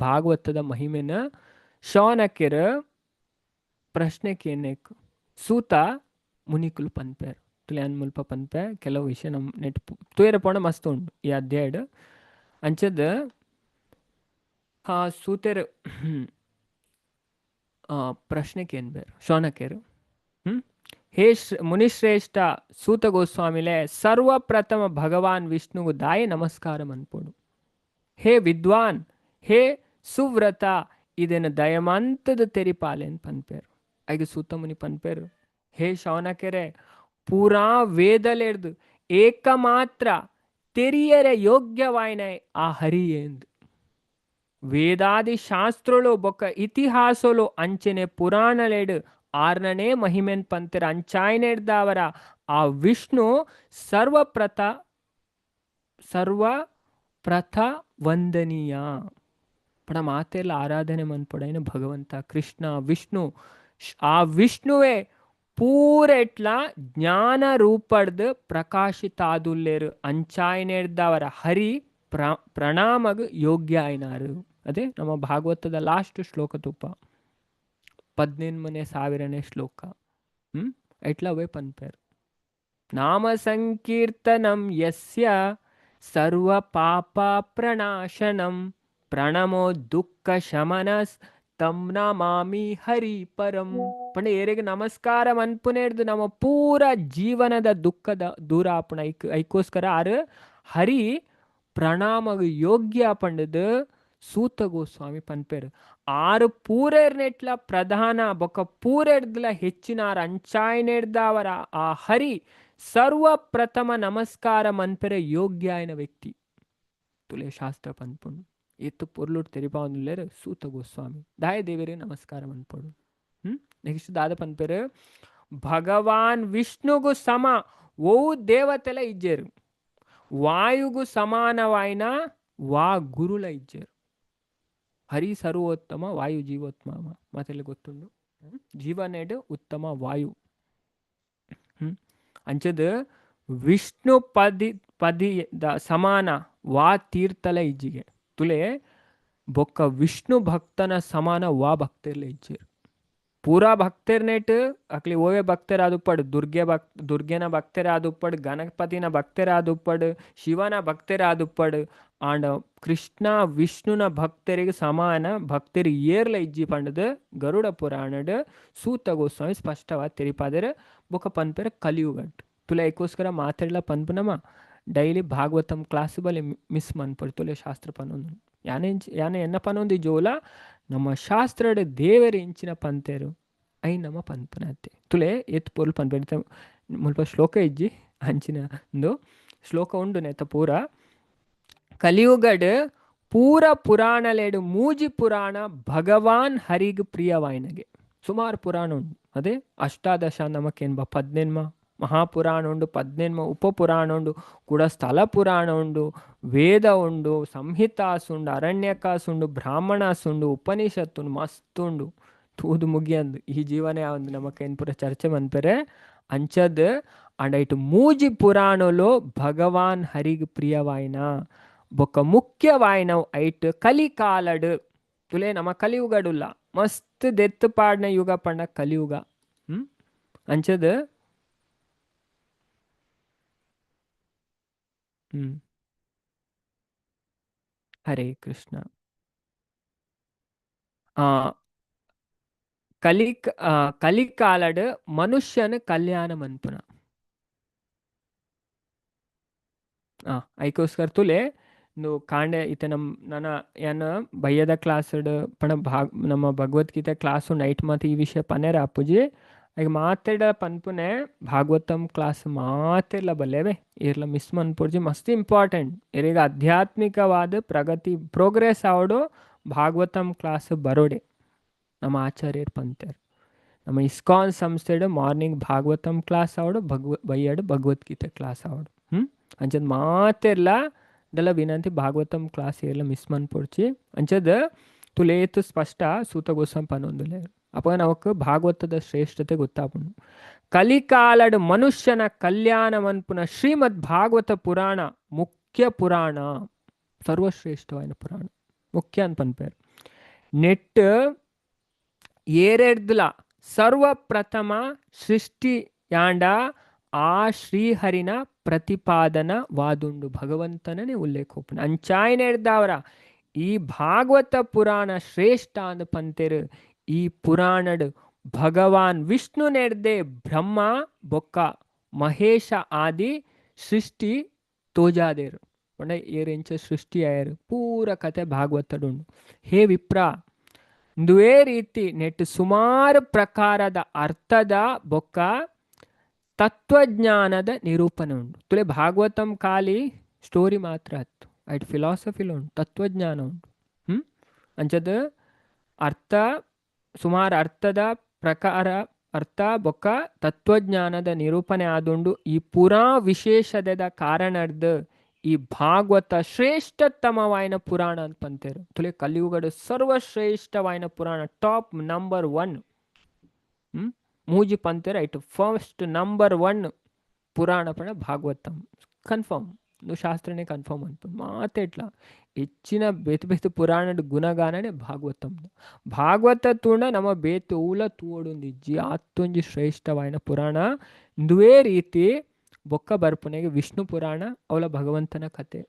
ಭಾಗವತದ ಮಹಿಮೆನ ಶೌನಕೆರ್ ಪ್ರಶ್ನೆ ಕೇನ್ನೆಕ್ ಸೂತ ಮುನಿಕುಲು ಪನ್ಪೆರ್. ತುಲೆ ಮುಲ್ಪ ಪನ್ಪೆ ಕೆಲವು ವಿಷಯ ನಮ್ಮ ನೆಟ್ ತೂಯೆರೆ ಪೋಂಡ ಮಸ್ತ್ ಉಂಡು ಈ ಅಧ್ಯಾಯಡ್. ಅಂಚದ್ ಸೂತೆರ್ ಪ್ರಶ್ನೆ ಕೇನ್ಬೆರ್ ಶೌನಕೆರ್. ಹೇ ಮುನಿಶ್ರೇಷ್ಠ ಸೂತ ಗೋಸ್ವಾಮಿಲೆ, ಸರ್ವಪ್ರಥಮ ಭಗವಾನ್ ವಿಷ್ಣುಗು ದಾಯೆ ನಮಸ್ಕಾರ ಮನ್ಪೊಡು? ಹೇ ವಿದ್ವಾನ್, ಹೇ ಸುವ್ರತ, ಇದನ್ನು ದಯಮಂತದ ತೆರಿಪಾಲೆನ್ ಪನ್ಪೆರ್. ಐಗ ಸೂತಮುನಿ ಪನ್ಪೆರ್, ಹೇ ಶೌನಕೆರೆ, ಪೂರಾ ವೇದಲೆರ್ದು ಏಕಮಾತ್ರ ತೆರಿಯರೆ ಯೋಗ್ಯವಾಯಿನ ಆ ಹರಿಯೇಂದ್. ವೇದಾದಿ ಶಾಸ್ತ್ರಳು ಬೊಕ್ಕ ಇತಿಹಾಸಲು ಅಂಚನೆ ಪುರಾಣಲೆಡ್ ಆರ್ನನೇ ಮಹಿಮೆನ್ ಪಂತೆರ್. ಅಂಚಾಯಿನೆಡ್ದಾವರ ಆ ವಿಷ್ಣು ಸರ್ವಪ್ರಥ ಸರ್ವಪ್ರಥ ವಂದನೀಯ. ಪಡ ಮಾತೆರ್ಲ ಆರಾಧನೆ ಮನ್ಪೊಡೈನ ಭಗವಂತ ಕೃಷ್ಣ ವಿಷ್ಣು. ಆ ವಿಷ್ಣುವೇ ಪೂರೆಟ್ಲ ಜ್ಞಾನ ರೂಪಡ್ದ್ ಪ್ರಕಾಶಿತಾದುಲ್ಲೇರು. ಅಂಚಾಯಿನೆಡ್ದಾವರ ಹರಿ ಪ್ರಣಾಮಗ್ ಯೋಗ್ಯ ಆಯ್ನಾರು. ಅದೇ ನಮ್ಮ ಭಾಗವತದ ಲಾಸ್ಟ್ ಶ್ಲೋಕ ತುಪ್ಪ 18,000ನೇ ಶ್ಲೋಕ. ಎಟ್ಲ ಅವೇ ಪನ್ಪೇರ್. ನಾಮ ಸಂಕೀರ್ತನಂ ಯಸ್ಯ ಸರ್ವ ಪಾಪ ಪ್ರಣಾಶನಂ ಪ್ರಣಮೋ ದುಃಖ ಶಮನಸ್ ತಂ ನಮಾಮಿ ಹರಿ ಪರಂ. ಪಂಡ ಏರೆಗ್ ನಮಸ್ಕಾರ ಮನ್ಪುನೇರ್ದು ನಮ್ಮ ಪೂರ ಜೀವನದ ದುಃಖದ ದೂರ ಆಪುಣ. ಐಕೋಸ್ಕರ ಆರು ಹರಿ ಪ್ರಣಾಮಗ್ ಯೋಗ್ಯ ಪಂಡದು ಸೂತ ಗೋಸ್ವಾಮಿ ಪನ್ಪೇರು. ಆರು ಪೂರೆರ್ನೆಟ್ಲ ಪ್ರಧಾನ ಬೊಕ್ಕ ಪೂರೆರ್ದ್ಲ ಹೆಚ್ಚಿನಾರ್. ಅಂಚಾಯಿನೆಡ್ದಾವರ ಆ ಹರಿ ಸರ್ವಪ್ರಥಮ ನಮಸ್ಕಾರ ಮನ್ಪೆರೆ ಯೋಗ್ಯ ಆಯ್ನ ವ್ಯಕ್ತಿ. ತುಲೆ ಶಾಸ್ತ್ರ ಪನ್ಪುಂಡು. ಏತ್ ಪೊರ್ಲುಡ್ ತೆರಿಪಾವೊಂದುಲ್ಲೆರ್ ಸೂತ ಗೋಸ್ವಾಮಿ. ದಾಯ ದೇವೆರೆ ನಮಸ್ಕಾರ ಮನ್ಪೊಡು. ನೆಕ್ಸ್ಟ್ ದಾದ ಪನ್ಪೆರು, ಭಗವಾನ್ ವಿಷ್ಣುಗು ಸಮ ಓ ದೇವತೆಲ ಇಜ್ಜೆರು, ವಾಯುಗು ಸಮಾನವಾಯಿನ ವಾ ಗುರುಲ ಇಜ್ಜೆರು. ಹರಿ ಸರ್ವೋತ್ತಮ ವಾಯು ಜೀವೋತ್ತಮ ಮಾತೆಲ್ಲ ಗೊತ್ತುಂಡು. ಜೀವನೆಡ್ ಉತ್ತಮ ವಾಯು. ಅಂಚದ್ ವಿಷ್ಣು ಪದಿ ಪದಿ the ಸಮಾನ ವಾ ತೀರ್ಥಲ ಇಜ್ಜಿಗೆ. ತುಲೆ ಬೊಕ್ಕ ವಿಷ್ಣು ಭಕ್ತನ ಸಮಾನ ವಾ ಭಕ್ತರ್ಲ ಇಜ್ಜೆರ್. ಪೂರಾ ಭಕ್ತರ್ನೇಟ್ ಅಕ್ಲಿ ಓವೆ ಭಕ್ತರಾದುಪ್ಪಡು, ದುರ್ಗೆನ ಭಕ್ತರಾದುಪ್ಪಡು, ಗಣಪತಿನ ಭಕ್ತರಾದುಪ್ಪಡು, ಶಿವನ ಭಕ್ತರಾದುಪ್ಪಡು, ಆಂಡ ಕೃಷ್ಣ ವಿಷ್ಣುನ ಭಕ್ತರಿಗೆ ಸಮಾನ ಭಕ್ತರು ಏರ್ಲ ಇಜ್ಜಿ ಪಂಡದು ಗರುಡ ಪುರಾಣಡ್ ಸೂತ ಗೋಸ್ವಾಮಿ ಸ್ಪಷ್ಟವಾದ ತೆರಿಪಾದರೆ. ಬೊಕ್ಕ ಪನ್ಪೆರೆ ಕಲಿಯುಗಟ್ ತುಲೆ ಐಕೋಸ್ಕರ ಮಾತೆರ್ಲ ಪನ್ಪುನಮ ಡೈಲಿ ಭಾಗವತಂ ಕ್ಲಾಸ್ ಬಲೆ ಮಿಸ್ ಮನ್ಪೊಡು. ತುಲೆ ಶಾಸ್ತ್ರ ಪನೊಂದು ಯಾನೆ ಯಾನೆ ಎನ್ನ ಪನೊಂದು ಜೋಲ ನಮ್ಮ ಶಾಸ್ತ್ರಡ್ ದೇವೆರ್ ಇಂಚಿನ ಪಂತೆರು I ನಮ್ಮ ಪನ್ಪುನತೆ. ತುಲೆ ಏತ್ ಪೊರ್ಲು ಪನ್ಪೆರ್. ಮುಲ್ಪ ಶ್ಲೋಕ ಇಜ್ಜಿ, ಅಂಚಿನ ಒಂದು ಶ್ಲೋಕ ಉಂಡು ನೆತ್ತ ಪೂರ. ಕಲಿಯುಗಡ್ ಪೂರ ಪುರಾಣಲೆಡ್ ಮೂಜಿ ಪುರಾಣ ಭಗವಾನ್ ಹರಿಗ್ ಪ್ರಿಯವಾಯಿನಗೆ. ಸುಮಾರು ಪುರಾಣ ಉಂಡು. ಅದೇ ಅಷ್ಟಾದಶ ನಮಕೇನ್ಬ 18 ಮಹಾಪುರಾಣ ಉಂಡು, 18 ಉಪಪುರಾಣ ಉಂಡು, ಕೂಡ ಸ್ಥಳ ಪುರಾಣ ಉಂಡು, ವೇದ ಉಂಡು, ಸಂಹಿತಾಸ್ ಉಂಡು, ಅರಣ್ಯಕಾಸ್ ಉಂಡು, ಬ್ರಾಹ್ಮಣಾಸ್ ಉಂಡು, ಉಪನಿಷತ್ತು ಉಂಡು, ಮಸ್ತ್ ಉಂಡು. ತೂದು ಮುಗಿಯಂದು ಈ ಜೀವನ ಯಾವಂದು ನಮಕೇನ್ ಪೂರ ಚರ್ಚೆ ಮನ್ಪೆರೆ. ಅಂಚದ್ ಅಂಡ ಇಟ್ಟು ಮೂಜಿ ಪುರಾಣಲು ಭಗವಾನ್ ಹರಿಗ್ ಪ್ರಿಯವಾಯಿನ ಬೊಕ್ಕ ಮುಖ್ಯವಾಯಿನವು ಐಟ್ ಕಲಿಕಾಲಡ್. ತುಲೆ ನಮ್ಮ ಕಲಿಯುಗಡುಲ್ಲ ಮಸ್ತ್ ದೆತ್ತು ಪಾಡ್ನ ಯುಗ ಪಂಡ ಕಲಿಯುಗ. ಅಂಚದ್ ಹರೇ ಕೃಷ್ಣ. ಕಲಿಕಾಲಡ್ ಮನುಷ್ಯನ ಕಲ್ಯಾಣ ಮನ್ಪುನ ಐಕೋಸ್ಕರ ತುಲೆ ಕಾಂಡೆ ಇತ್ತೆ ನಮ್ ನನ್ನ ಏನ್ ಬಯ್ಯದ ಕ್ಲಾಸ್ ಪಣ ಭಾಗ್ ನಮ್ಮ ಭಗವದ್ಗೀತೆ ಕ್ಲಾಸು ನೈಟ್ ಮಾತ ಈ ವಿಷಯ ಪನೇರ ಅಪ್ಪುಜಿ. ಈಗ ಮಾತೆಡ ಪನ್ಪುನೆ ಭಾಗವತಂ ಕ್ಲಾಸ್ ಮಾತೆರ್ಲ ಬಲ್ಲೆವೆ ಏರ್ಲ ಮಿಸ್ ಮನ್ಪುರ್ಜಿ, ಮಸ್ತ್ ಇಂಪಾರ್ಟೆಂಟ್. ಏರಿಗ ಆಧ್ಯಾತ್ಮಿಕವಾದ ಪ್ರಗತಿ ಪ್ರೋಗ್ರೆಸ್ ಆವಡು ಭಾಗವತಂ ಕ್ಲಾಸ್ ಬರೋಡೆ ನಮ್ಮ ಆಚಾರ್ಯರು ಪಂತೇರ್. ನಮ್ಮ ಇಸ್ಕಾನ್ ಸಂಸ್ಥೆಡ್ ಮಾರ್ನಿಂಗ್ ಭಾಗವತಂ ಕ್ಲಾಸ್ ಆವಡು, ಬಯ್ಯಡು ಭಗವದ್ಗೀತೆ ಕ್ಲಾಸ್ ಆವಡು. ಅಂಚದ್ ಮಾತೆರ್ಲ ದಲ ವಿನಂತಿ ಭಾಗವತಂ ಕ್ಲಾಸ್ ಏರ್ಲ ಮಿಸ್ ಮನ್ಪೊಡ್ಚಿ. ಅಂಚದ್ ತುಲೇತು ಸ್ಪಷ್ಟ ಸೂತ ಗೋಸ್ವಾಮಿ ಪನೊಂದುಲ್ಲೆರ್. ಅಪಗ ನಮಕ್ ಭಾಗವತದ ಶ್ರೇಷ್ಠತೆ ಗೊತ್ತಾಪುಂಡು. ಕಲಿಕಾಲಡ್ ಮನುಷ್ಯನ ಕಲ್ಯಾಣ ಮನ್ಪುನ ಶ್ರೀಮದ್ ಭಾಗವತ ಪುರಾಣ ಮುಖ್ಯ ಪುರಾಣ, ಸರ್ವಶ್ರೇಷ್ಠವಾದ ಪುರಾಣ ಮುಖ್ಯ ಅಂತ ಪನ್ಪೇರ್. ನೆಟ್ ಏರೆಡ್ದ್ಲ ಸರ್ವಪ್ರಥಮ ಸೃಷ್ಟಿಯಾಂಡ ಆ ಶ್ರೀಹರಿನ ಪ್ರತಿಪಾದನ ವಾದುಂಡು, ಭಗವಂತನೇ ಉಲ್ಲೇಖ ಉಪ್ಪುಂಡು. ಅಂಚಾಯಿನೆಡ್ದಾವರ ಈ ಭಾಗವತ ಪುರಾಣ ಶ್ರೇಷ್ಠ ಅಂದ್ ಪಂತೆರ್. ಈ ಪುರಾಣಡ್ ಭಗವಾನ್ ವಿಷ್ಣು ನೆಡ್ದೆ ಬ್ರಹ್ಮ ಬೊಕ್ಕ ಮಹೇಶ ಆದಿ ಸೃಷ್ಟಿ ತೋಜಾದೇರ್. ಪಂಡ ಏರ್ ಎಂಚ ಸೃಷ್ಟಿ ಆಯೆರ್ ಪೂರ ಕತೆ ಭಾಗವತಡುಂಡು. ಹೇ ವಿಪ್ರ, ಇಂದುವೇ ರೀತಿ ನೆಟ್ ಸುಮಾರು ಪ್ರಕಾರದ ಅರ್ಥದ ಬೊಕ್ಕ ತತ್ವಜ್ಞಾನದ ನಿರೂಪಣೆ ಉಂಡು. ತುಲೆ ಭಾಗವತಂ ಖಾಲಿ ಸ್ಟೋರಿ ಮಾತ್ರ ಅತ್ತು, ಐಟ್ ಫಿಲಾಸಫಿಲ ಉಂಡು, ತತ್ವಜ್ಞಾನ ಉಂಡು. ಅಂಚದ ಅರ್ಥ ಸುಮಾರು ಅರ್ಥದ ಪ್ರಕಾರ ಅರ್ಥ ಬೊಕ್ಕ ತತ್ವಜ್ಞಾನದ ನಿರೂಪಣೆ ಆದುಂಡು. ಈ ಪೂರಾ ವಿಶೇಷದ ಕಾರಣರ್ದ್ ಈ ಭಾಗವತ ಶ್ರೇಷ್ಠತಮವಾಯಿನ ಪುರಾಣ ಅಂತ ಪಂತೇರು. ತುಲೆ ಕಲಿಯುಗದ ಸರ್ವಶ್ರೇಷ್ಠವಾಯಿನ ಪುರಾಣ, ಟಾಪ್ ನಂಬರ್ 1. ಮೂಜಿ ಪಂತೇರು ಐಟ್ ಫಸ್ಟ್ ನಂಬರ್ 1 ಪುರಾಣ ಪಂಡ ಭಾಗವತಂ ಕನ್ಫರ್ಮ್. ಶಾಸ್ತ್ರನೇ ಕನ್ಫರ್ಮ್ ಅಂತ ಮಾತೆಟ್ಲ ಹೆಚ್ಚಿನ ಬೇತೆ ಬೇತೆ ಪುರಾಣದ ಗುಣಗಾನನೇ ಭಾಗವತಂ. ಭಾಗವತ ತೂಂಡ ನಮ್ಮ ಬೇತೆ ಊಲ ತೂವೊಡುಂದಿಜ್ಜಿ, ಆತೊಂಜಿ ಶ್ರೇಷ್ಠವಾಯಿನ ಪುರಾಣ. ಇಂದುವೇ ರೀತಿ ಬೊಕ್ಕ ಬರ್ಪುನೆಗೆ ವಿಷ್ಣು ಪುರಾಣ, ಅವಲ ಭಗವಂತನ ಕತೆ,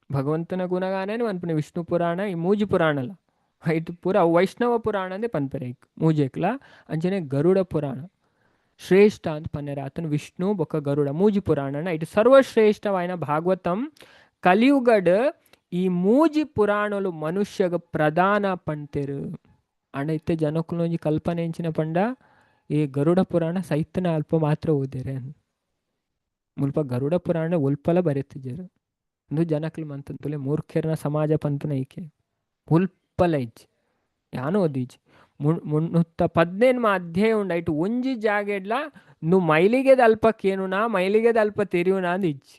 ಭಗವಂತನ ಗುಣಗಾನನೇ ಪನ್ಪುನೆ ವಿಷ್ಣು ಪುರಾಣ. ಈ ಮೂಜಿ ಪುರಾಣಲ ಐಟ್ ಪೂರ ವೈಷ್ಣವ ಪುರಾಣ ಅಂದೇ ಪನ್ಪೆರೆ ಮೂಜೆಕ್ಲ. ಅಂಚನೆ ಗರುಡ ಪುರಾಣ ಶ್ರೇಷ್ಠ ಅಂತ ಪನ್ನೆರೆ ಆತನ ವಿಷ್ಣು ಬೊಕ್ಕ ಗರುಡ ಮೂಜಿ ಪುರಾಣನ ಇటు ಸರ್ವಶ್ರೇಷ್ಠವಾಯಿನ ಭಾಗವತಂ. ಕಲಿಯುಗಡ್ ಈ ಮೂಜಿ ಪುರಾಣಲು ಮನುಷ್ಯಗ ಪ್ರಧಾನ ಪಂತೆರು. ಅಂಡ ಇತ್ತೆ ಜನಕ್ಕುಲೊಂಜಿ ಕಲ್ಪನೆ ಎಂಚಿನ ಪಂಡ ಈ ಗರುಡ ಪುರಾಣ ಸೈತನ ಅಲ್ಪ ಮಾತ್ರ ಓದೇರೆ, ಮುಲ್ಪ ಗರುಡ ಪುರಾಣ ಒಲ್ಪಲ ಬರೆತಿಜೆರ್. ಇಂದು ಜನಕ್ಲು ಮಂತಂತುಲೆ ಮೂರ್ಖೆರ್ನ ಸಮಾಜ ಪನ್ಪುನ ಐಕೆ ಉಲ್ಪಲ ಇಜ್ಜಿ, ಯಾನು ಓದಿಜ್ಜಿ. 315 ಅಧ್ಯಾಯ ಉಂಡು, ಐಟ್ ಒಂಜಿ ಜಾಗೆಡ್ಲ ನು ಮೈಲಿಗೆದ ಅಲ್ಪಕ್ಕೇನುನಾ ಮೈಲಿಗೆದ ಅಲ್ಪ ತೆರಿಯುನಾ ಅಂದ್ ಇಜ್ಜಿ.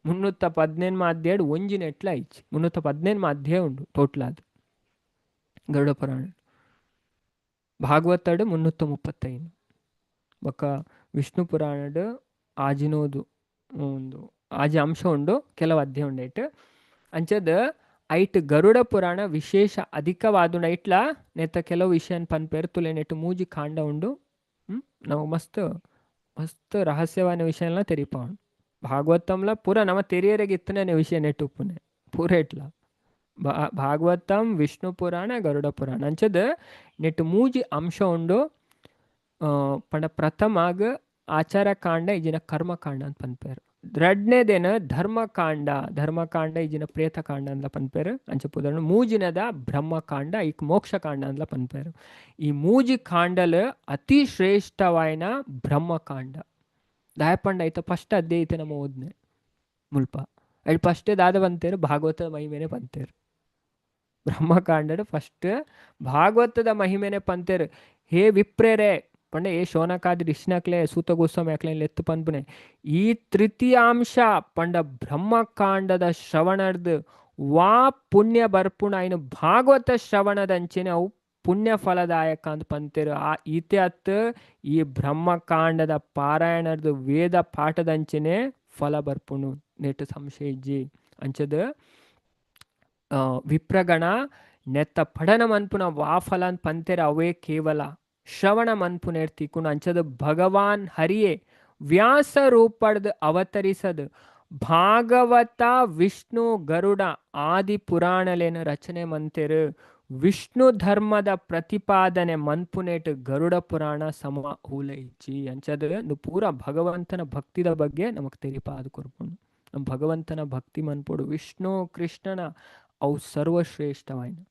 315 ಅಧ್ಯಾಯ ಒಂಜಿ ನೆಟ್ಲ ಇಜ್ಜಿ, 315 ಅಧ್ಯಾಯ ಉಂಡು ಟೋಟಲ್ ಅದು ಗರುಡ ಪುರಾಣ. ಭಾಗವತಡ್ 335, ಬೊಕ್ಕ ವಿಷ್ಣು ಪುರಾಣಡ್ ಆಜಿನೋದು ಒಂದು ಆಜಿ ಅಂಶ ಉಂಡು, ಕೆಲವು ಅಧ್ಯಾಯ ಉಂಡು ಐಟ್. ಅಂಚದ ಐಟ್ ಗರುಡ ಪುರಾಣ ವಿಶೇಷ ಅಧಿಕವಾದುಂಡು. ಐಟ್ಲ ನೆತ್ತ ಕೆಲವು ವಿಷಯನ್ ಪನ್ಪೆರ್ ತುಲೆ. ನೆಟ್ ಮೂಜಿ ಕಾಂಡ ಉಂಡು. ನಮಗ್ ಮಸ್ತ್ ಮಸ್ತ್ ರಹಸ್ಯವಾದ ವಿಷಯ ಎಲ್ಲ ತೆರಿಪಾವುಂಡು ಭಾಗವತಂಲ. ಪೂರ ನಮ ತೆರಿಯರೆಗ್ ಇತ್ತನೇ ವಿಷಯ ನೆಟ್ ಉಪ್ಪುನೆ ಪೂರ ಎಟ್ಲ ಭಾಗವತಂ, ವಿಷ್ಣು ಪುರಾಣ, ಗರುಡ ಪುರಾಣ. ಅಂಚದ ನೆಟ್ ಮೂಜಿ ಅಂಶ ಉಂಡು. ಪಂಡ ಪ್ರಥಮಾಗ್ ಆಚಾರ ಕಾಂಡ ಇಜಿನ ಕರ್ಮಕಾಂಡ ಅಂತ ಪನ್ಪೆರ್. ರಡ್ನೇದೇನ ಧರ್ಮಕಾಂಡ, ಧರ್ಮಕಾಂಡ ಇಜಿನ ಪ್ರೇತಕಾಂಡ ಅಂತ ಪನ್ಪೆರ್. ಅಂಚ ಪುದರ್ನ ಮೂಜಿನದ ಬ್ರಹ್ಮಕಾಂಡ, ಇಕ್ ಮೋಕ್ಷಕಾಂಡ ಅಂತ ಪನ್ಪೆರ್. ಈ ಮೂಜಿ ಕಾಂಡಲ್ ಅತಿ ಶ್ರೇಷ್ಠವಾಯಿನ ಬ್ರಹ್ಮಕಾಂಡ. ದಾಯಪಂಡ ಐತ ಫಸ್ಟ್ ಅಧ್ಯಾಯ ಐತೆ ನಮ್ಮ ಓದ್ನೆ ಮುಲ್ಪ. ಐಟ್ ಫಸ್ಟ್ ದಾದ ಪಂತೇರು? ಭಾಗವತದ ಮಹಿಮೆನೆ ಪಂತೇರು. ಬ್ರಹ್ಮಕಾಂಡಡ್ ಫಸ್ಟ್ ಭಾಗವತದ ಮಹಿಮೆನೆ ಪಂತೇರು. ಹೇ ವಿಪ್ರೇರೆ ಪಂಡ ಏ ಶೋನಕಾದಿ ಋಷಿನಕ್ಲೆ ಸೂತ ಗೋಸ್ವಾಮಿ ಅಕ್ಲೆ ಲೆತ್ತು ಪನ್ಪುನೆ, ಈ ತೃತೀಯಾಂಶ ಪಂಡ ಬ್ರಹ್ಮಕಾಂಡದ ಶ್ರವಣರ್ದ್ ವಾ ಪುಣ್ಯ ಬರ್ಪುಣ ಐನು ಭಾಗವತ ಶ್ರವಣದಂಚೆನೆ ಅವು ಪುಣ್ಯ ಫಲದಾಯಕ ಅಂತ ಪಂತೇರು. ಆ ಈತೆ ಅತ್ ಈ ಬ್ರಹ್ಮಕಾಂಡದ ಪಾರಾಯಣದ ವೇದ ಪಾಠದಂಚೆನೆ ಫಲ ಬರ್ಪುಣು, ನೆಟ್ ಸಂಶಯ ಇಜ್ಜಿ. ಅಂಚದ ವಿಪ್ರಗಣ ನೆತ್ತ ಪಠನ ಮನ್ಪುನ ವಾ ಫಲ ಅಂತ ಪಂತೇರ ಅವೇ ಕೇವಲ ಶ್ರವಣ ಮನ್ಪುನೆರ್ ತಿಕ್ಕುಂಡು. ಅಂಚದ ಭಗವಾನ್ ಹರಿಯೇ ವ್ಯಾಸ ರೂಪಡ್ದ್ ಅವತರಿಸದ್ ಭಾಗವತ ವಿಷ್ಣು ಗರುಡ ಆದಿ ಪುರಾಣಲೇನ ರಚನೆ ಮಂತೆರು. ವಿಷ್ಣು ಧರ್ಮದ ಪ್ರತಿಪಾದನೆ ಮನ್ಪುನೇಟ್ ಗರುಡ ಪುರಾಣ ಸಮ ಹೂಲ ಇಜ್ಜಿ. ಅಂಚದ ಪೂರ ಭಗವಂತನ ಭಕ್ತಿದ ಬಗ್ಗೆ ನಮಕ್ ತೆರಿಪಾದ ಕೊರ್ಪುಂಡು. ನಮ್ಮ ಭಗವಂತನ ಭಕ್ತಿ ಮನ್ಪೊಡು, ವಿಷ್ಣು ಕೃಷ್ಣನ ಅವು ಸರ್ವಶ್ರೇಷ್ಠವಾಯಿನ.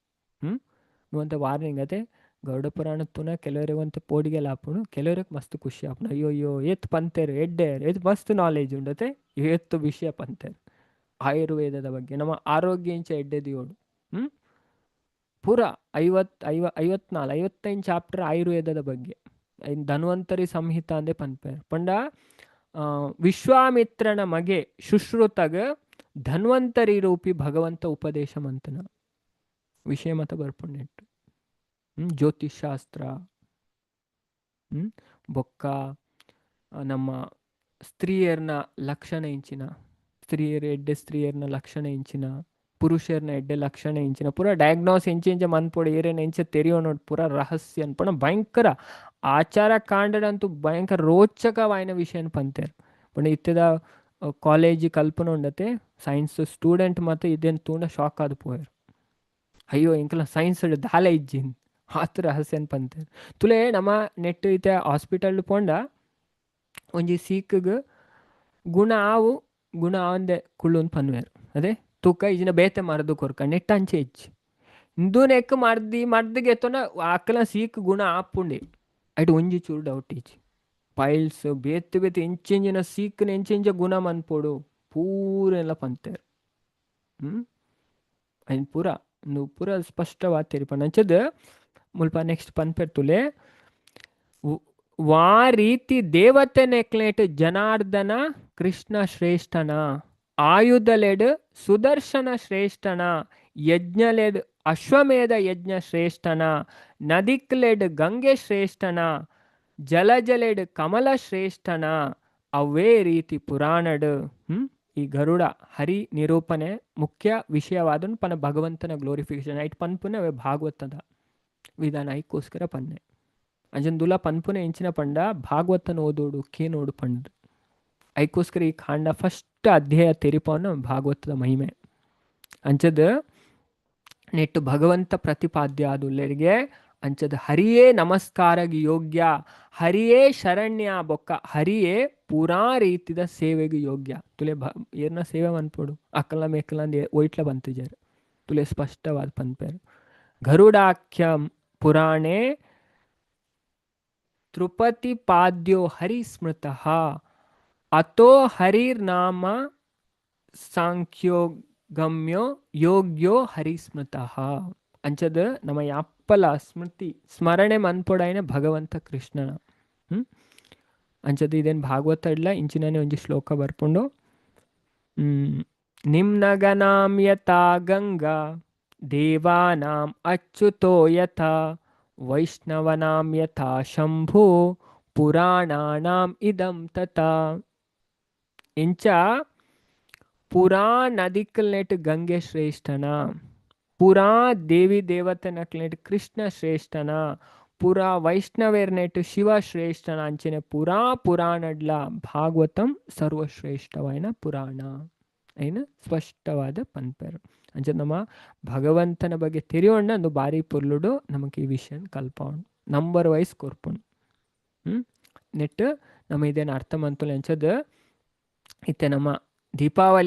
ನುವಂತ ವಾರ್ನಿಂಗ್ ಅತೆ. ಗರುಡ ಪುರಾಣ ತುನ ಕೆಲವರಿಗೆ ಒಂತೆ ಪೋಡಿಗೆಲ ಆಪುಂಡು, ಕೆಲವರಿಗೆ ಮಸ್ತ್ ಖುಷಿ ಆಪುಂಡು. ಅಯ್ಯೋ ಅಯ್ಯೋ ಏತ್ ಪಂತೇರು ಎಡ್ಡೆ ಏತ್ ಮಸ್ತ್ ನಾಲೆಜ್ ಉಂಡತೆ, ಏತ್ ವಿಷಯ ಪಂತೇರು ಆಯುರ್ವೇದದ ಬಗ್ಗೆ, ನಮ್ಮ ಆರೋಗ್ಯ ಇಂಚ ಎಡ್ಡೆ ದಿಯೋಡು. ಪೂರ 54 55 ಚಾಪ್ಟರ್ ಆಯುರ್ವೇದದ ಬಗ್ಗೆ. ಧನ್ವಂತರಿ ಸಂಹಿತ ಅಂದೇ ಪನ್ಪೇರು. ಪಂಡ ವಿಶ್ವಾಮಿತ್ರನ ಮಗೆ ಸುಶ್ರುತಗ ಧನ್ವಂತರಿ ರೂಪಿ ಭಗವಂತ ಉಪದೇಶ ಮಂತನ ವಿಷಯ ಮತ ಬರ್ಪುಂಡೆಟ್ಟು. ಜ್ಯೋತಿಷಾಸ್ತ್ರ, ಬೊಕ್ಕ ನಮ್ಮ ಸ್ತ್ರೀಯರ್ನ ಲಕ್ಷಣ ಇಂಚಿನ, ಸ್ತ್ರೀಯರ್ ಎಡ್ಡೆ ಸ್ತ್ರೀಯರ್ನ ಲಕ್ಷಣ ಇಂಚಿನ. ಪುರುಷೆರ್ನ ಎಡ್ಡೆ ಲಕ್ಷಣ ಇಂಚಿನ ಪೂರ ಡಯಾಗ್ನೋಸ್ ಎಂಚ ಎಂಚ ಮನ್ಪೊಡು, ಏರೆನ ಎಂಚ ತೆರಿಯೋನೋಡು ಪೂರ ರಹಸ್ಯ ಅನ್ಪಣ. ಭಯಂಕರ ಆಚಾರ ಕಾಂಡಡಂತೂ ಭಯಂಕರ ರೋಚಕವಾಯಿನ ವಿಷಯನ್ ಪಂತೇರ್. ಪಂಡ ಇತ್ತೆದ ಕಾಲೇಜ್ ಕಲ್ಪನ ಉಂಡತೆ ಸೈನ್ಸ್ ಸ್ಟೂಡೆಂಟ್ ಮತ್ತೆ ಇದೇನು ತೂಂಡ ಶಾಕ್ ಆದ್ ಪೋಯೆರ್. ಅಯ್ಯೋ, ಎಂಕಲ ಸೈನ್ಸ್ ದಾಲ ಇಜ್ಜಿ, ಆತ್ ರಹಸ್ಯನ್ ಪಂತೇರ್. ತುಲೆ ನಮ್ಮ ನೆಟ್ ಇತ್ತೆ ಹಾಸ್ಪಿಟಲ್ ಪೋಂಡ ಒಂಜಿ ಸೀಕ್ಗ್ ಗುಣ ಆವು, ಗುಣ ಆವಂದೆ ಕುಳ್ಳುನ್ ಪನ್ವೇರ್. ಅದೇ ತೂಕ ಇಜಿನ ಬೇತೆ ಮರ್ದು ಕೊರ್ಕ ನೆಟ್ ಅಂಚೆ ಇಜ್ಜಿ. ಇಂದು ನೆಕ್ ಮರ್ದಿ ಮರ್ದಿಗೆ ಎತ್ತೊಂಡ ಅಕ್ಕಲ ಸೀಕ್ ಗುಣ ಆಪುಂಡೆ, ಐಟ್ ಒಂಜಿ ಚೂರು ಡೌಟ್ ಇಜ್ಜಿ. ಪೈಲ್ಸ್ ಬೇತೆ ಬೇತೆ ಎಂಚೆಂಚಿನ ಸೀಕ್ನ ಎಂಚೆಂಚ ಗುಣ ಮನ್ಪೊಡು ಪೂರೆಲ್ಲ ಪಂತೇರ್. ಐನ್ ಪೂರ ಇಂದು ಪೂರ ಸ್ಪಷ್ಟವಾದ್ ತೆರಿಪಂಡು. ಅಂಚದ್ ಮುಲ್ಪ ನೆಕ್ಸ್ಟ್ ಪನ್ಪೆರ್ ತುಲೆ. ವಾ ರೀತಿ ದೇವತೆ ನೆಕ್ಲೆಟ್ ಜನಾರ್ದನ ಕೃಷ್ಣ ಶ್ರೇಷ್ಠನ, ಆಯುಧಲೆಡ್ ಸುದರ್ಶನ ಶ್ರೇಷ್ಠನ, ಯಜ್ಞಲೆಡ್ ಅಶ್ವಮೇಧ ಯಜ್ಞ ಶ್ರೇಷ್ಠನ, ನದಿಕ್ಲೆಡ್ ಗಂಗೆ ಶ್ರೇಷ್ಠನ, ಜಲಜಲೆಡ್ ಕಮಲ ಶ್ರೇಷ್ಠನ, ಅವೇ ರೀತಿ ಪುರಾಣಡ್ ಈ ಗರುಡ ಹರಿ ನಿರೂಪಣೆ ಮುಖ್ಯ ವಿಷಯವಾದ ಪನ ಭಗವಂತನ ಗ್ಲೋರಿಫಿಕೇಶನ್ ಐಟ್ ಪನ್ಪುನೆ ಅವೇ ಭಾಗವತದ ವಿಧಾನ. ಐಕ್ಕೋಸ್ಕರ ಪನ್ನೆ ಅಂಜಂದುಲ ಪನ್ಪುನೆ ಎಂಚಿನ ಪಂಡ ಭಾಗವತನ ಓದೋಡು ಕೇನೋಡು ಪಂಡ್. ಐಕ್ಕೋಸ್ಕರ ಈ ಕಾಂಡ ಫಸ್ಟ್ ಅಧ್ಯಾಯ ತೆರಿಪವನ ಭಾಗವತದ ಮಹಿಮೆ. ಅಂಚದ ನೆಟ್ಟು ಭಗವಂತ ಪ್ರತಿಪಾದ್ಯ ಆದುಲ್ಲೆರಿಗೆ ಅಂಚದ ಹರಿಯೇ ನಮಸ್ಕಾರಗೆ ಯೋಗ್ಯ, ಹರಿಯೇ ಶರಣ್ಯ, ಬೊಕ್ಕ ಹರಿಯೇ ಪೂರಾ ರೀತಿದ ಸೇವೆಗೆ ಯೋಗ್ಯ. ತುಲೆ ಏರ್ನ ಸೇವೆ ಮನ್ಪೊಡು ಅಕ್ಕಲ ಮೇಕಲ ಒಯ್ಟ್ಲ ಬಂತಿಜಾರ ತುಲೆ ಸ್ಪಷ್ಟವಾದ ಪನ್ಪೇರು. ಗರುಡಾಖ್ಯಂ ಪುರಾಣೆ ತೃಪತಿ ಪಾದ್ಯೋ ಹರಿ ಸ್ಮೃತಃ ಅತೋ ಹರಿರ್ನಾಮ ಸಾಂಖ್ಯೋ ಗಮ್ಯೋ ಯೋಗ್ಯೋ ಹರಿಸ್ಮೃತಃ. ಅಂಚದ ನಮ್ಮ ಯಾಪ್ಪಲ ಸ್ಮೃತಿ ಸ್ಮರಣೆ ಮನ್ಪೊಡಾಯಿನ ಭಗವಂತ ಕೃಷ್ಣನ. ಅಂಚದ ಇದೇನು ಭಾಗವತ ಇಡ್ಲ ಇಂಚಿನನೆ ಒಂಜಿ ಶ್ಲೋಕ ಬರ್ಪುಂಡು. ನಿಮ್ನಗನಾಂ ಯಥಾ ಗಂಗಾ ದೇವಾನಾಂ ಅಚ್ಯುತೋ ಯಥಾ ವೈಷ್ಣವನಾಂ ಯಥಾ ಶಂಭು ಪುರಾಣಾನಾಂ ಇದಂ ತಥಾ. ಇಂಚ ಪುರಾ ನದಿಕಲ್ನೆಟ್ ಗಂಗೆ ಶ್ರೇಷ್ಠನ, ಪುರಾ ದೇವಿ ದೇವತೆನಕ್ಲೆಟ್ ಕೃಷ್ಣ ಶ್ರೇಷ್ಠನ, ಪುರಾ ವೈಷ್ಣವೇರ್ನೆಟ್ ಶಿವ ಶ್ರೇಷ್ಠನ, ಅಂಚನೆ ಪುರಾ ಪುರಾಣಡ್ಲ ಭಾಗವತಂ ಸರ್ವಶ್ರೇಷ್ಠವಾಯಿನ ಪುರಾಣ ಐನ ಸ್ಪಷ್ಟವಾದ ಪನ್ಪೆರ್. ಅಂಚ ನಮ್ಮ ಭಗವಂತನ ಬಗ್ಗೆ ತೆರಿಯೊಂಡ ಅಂದು ಬಾರಿ ಪೊರ್ಲುಡು ನಮಕ್ ಈ ವಿಷಯ ಕಲ್ಪವೊಂಡು ನಂಬರ್ ವೈಸ್ ಕೊರ್ಪುಂಡು. ನೆಟ್ ನಮ್ಮ ಇದೇನು ಅರ್ಥ ಮಂತುಲೆ. ಅಂಚದ ಇತ್ತೆ ನಮ್ಮ ದೀಪಾವಳಿ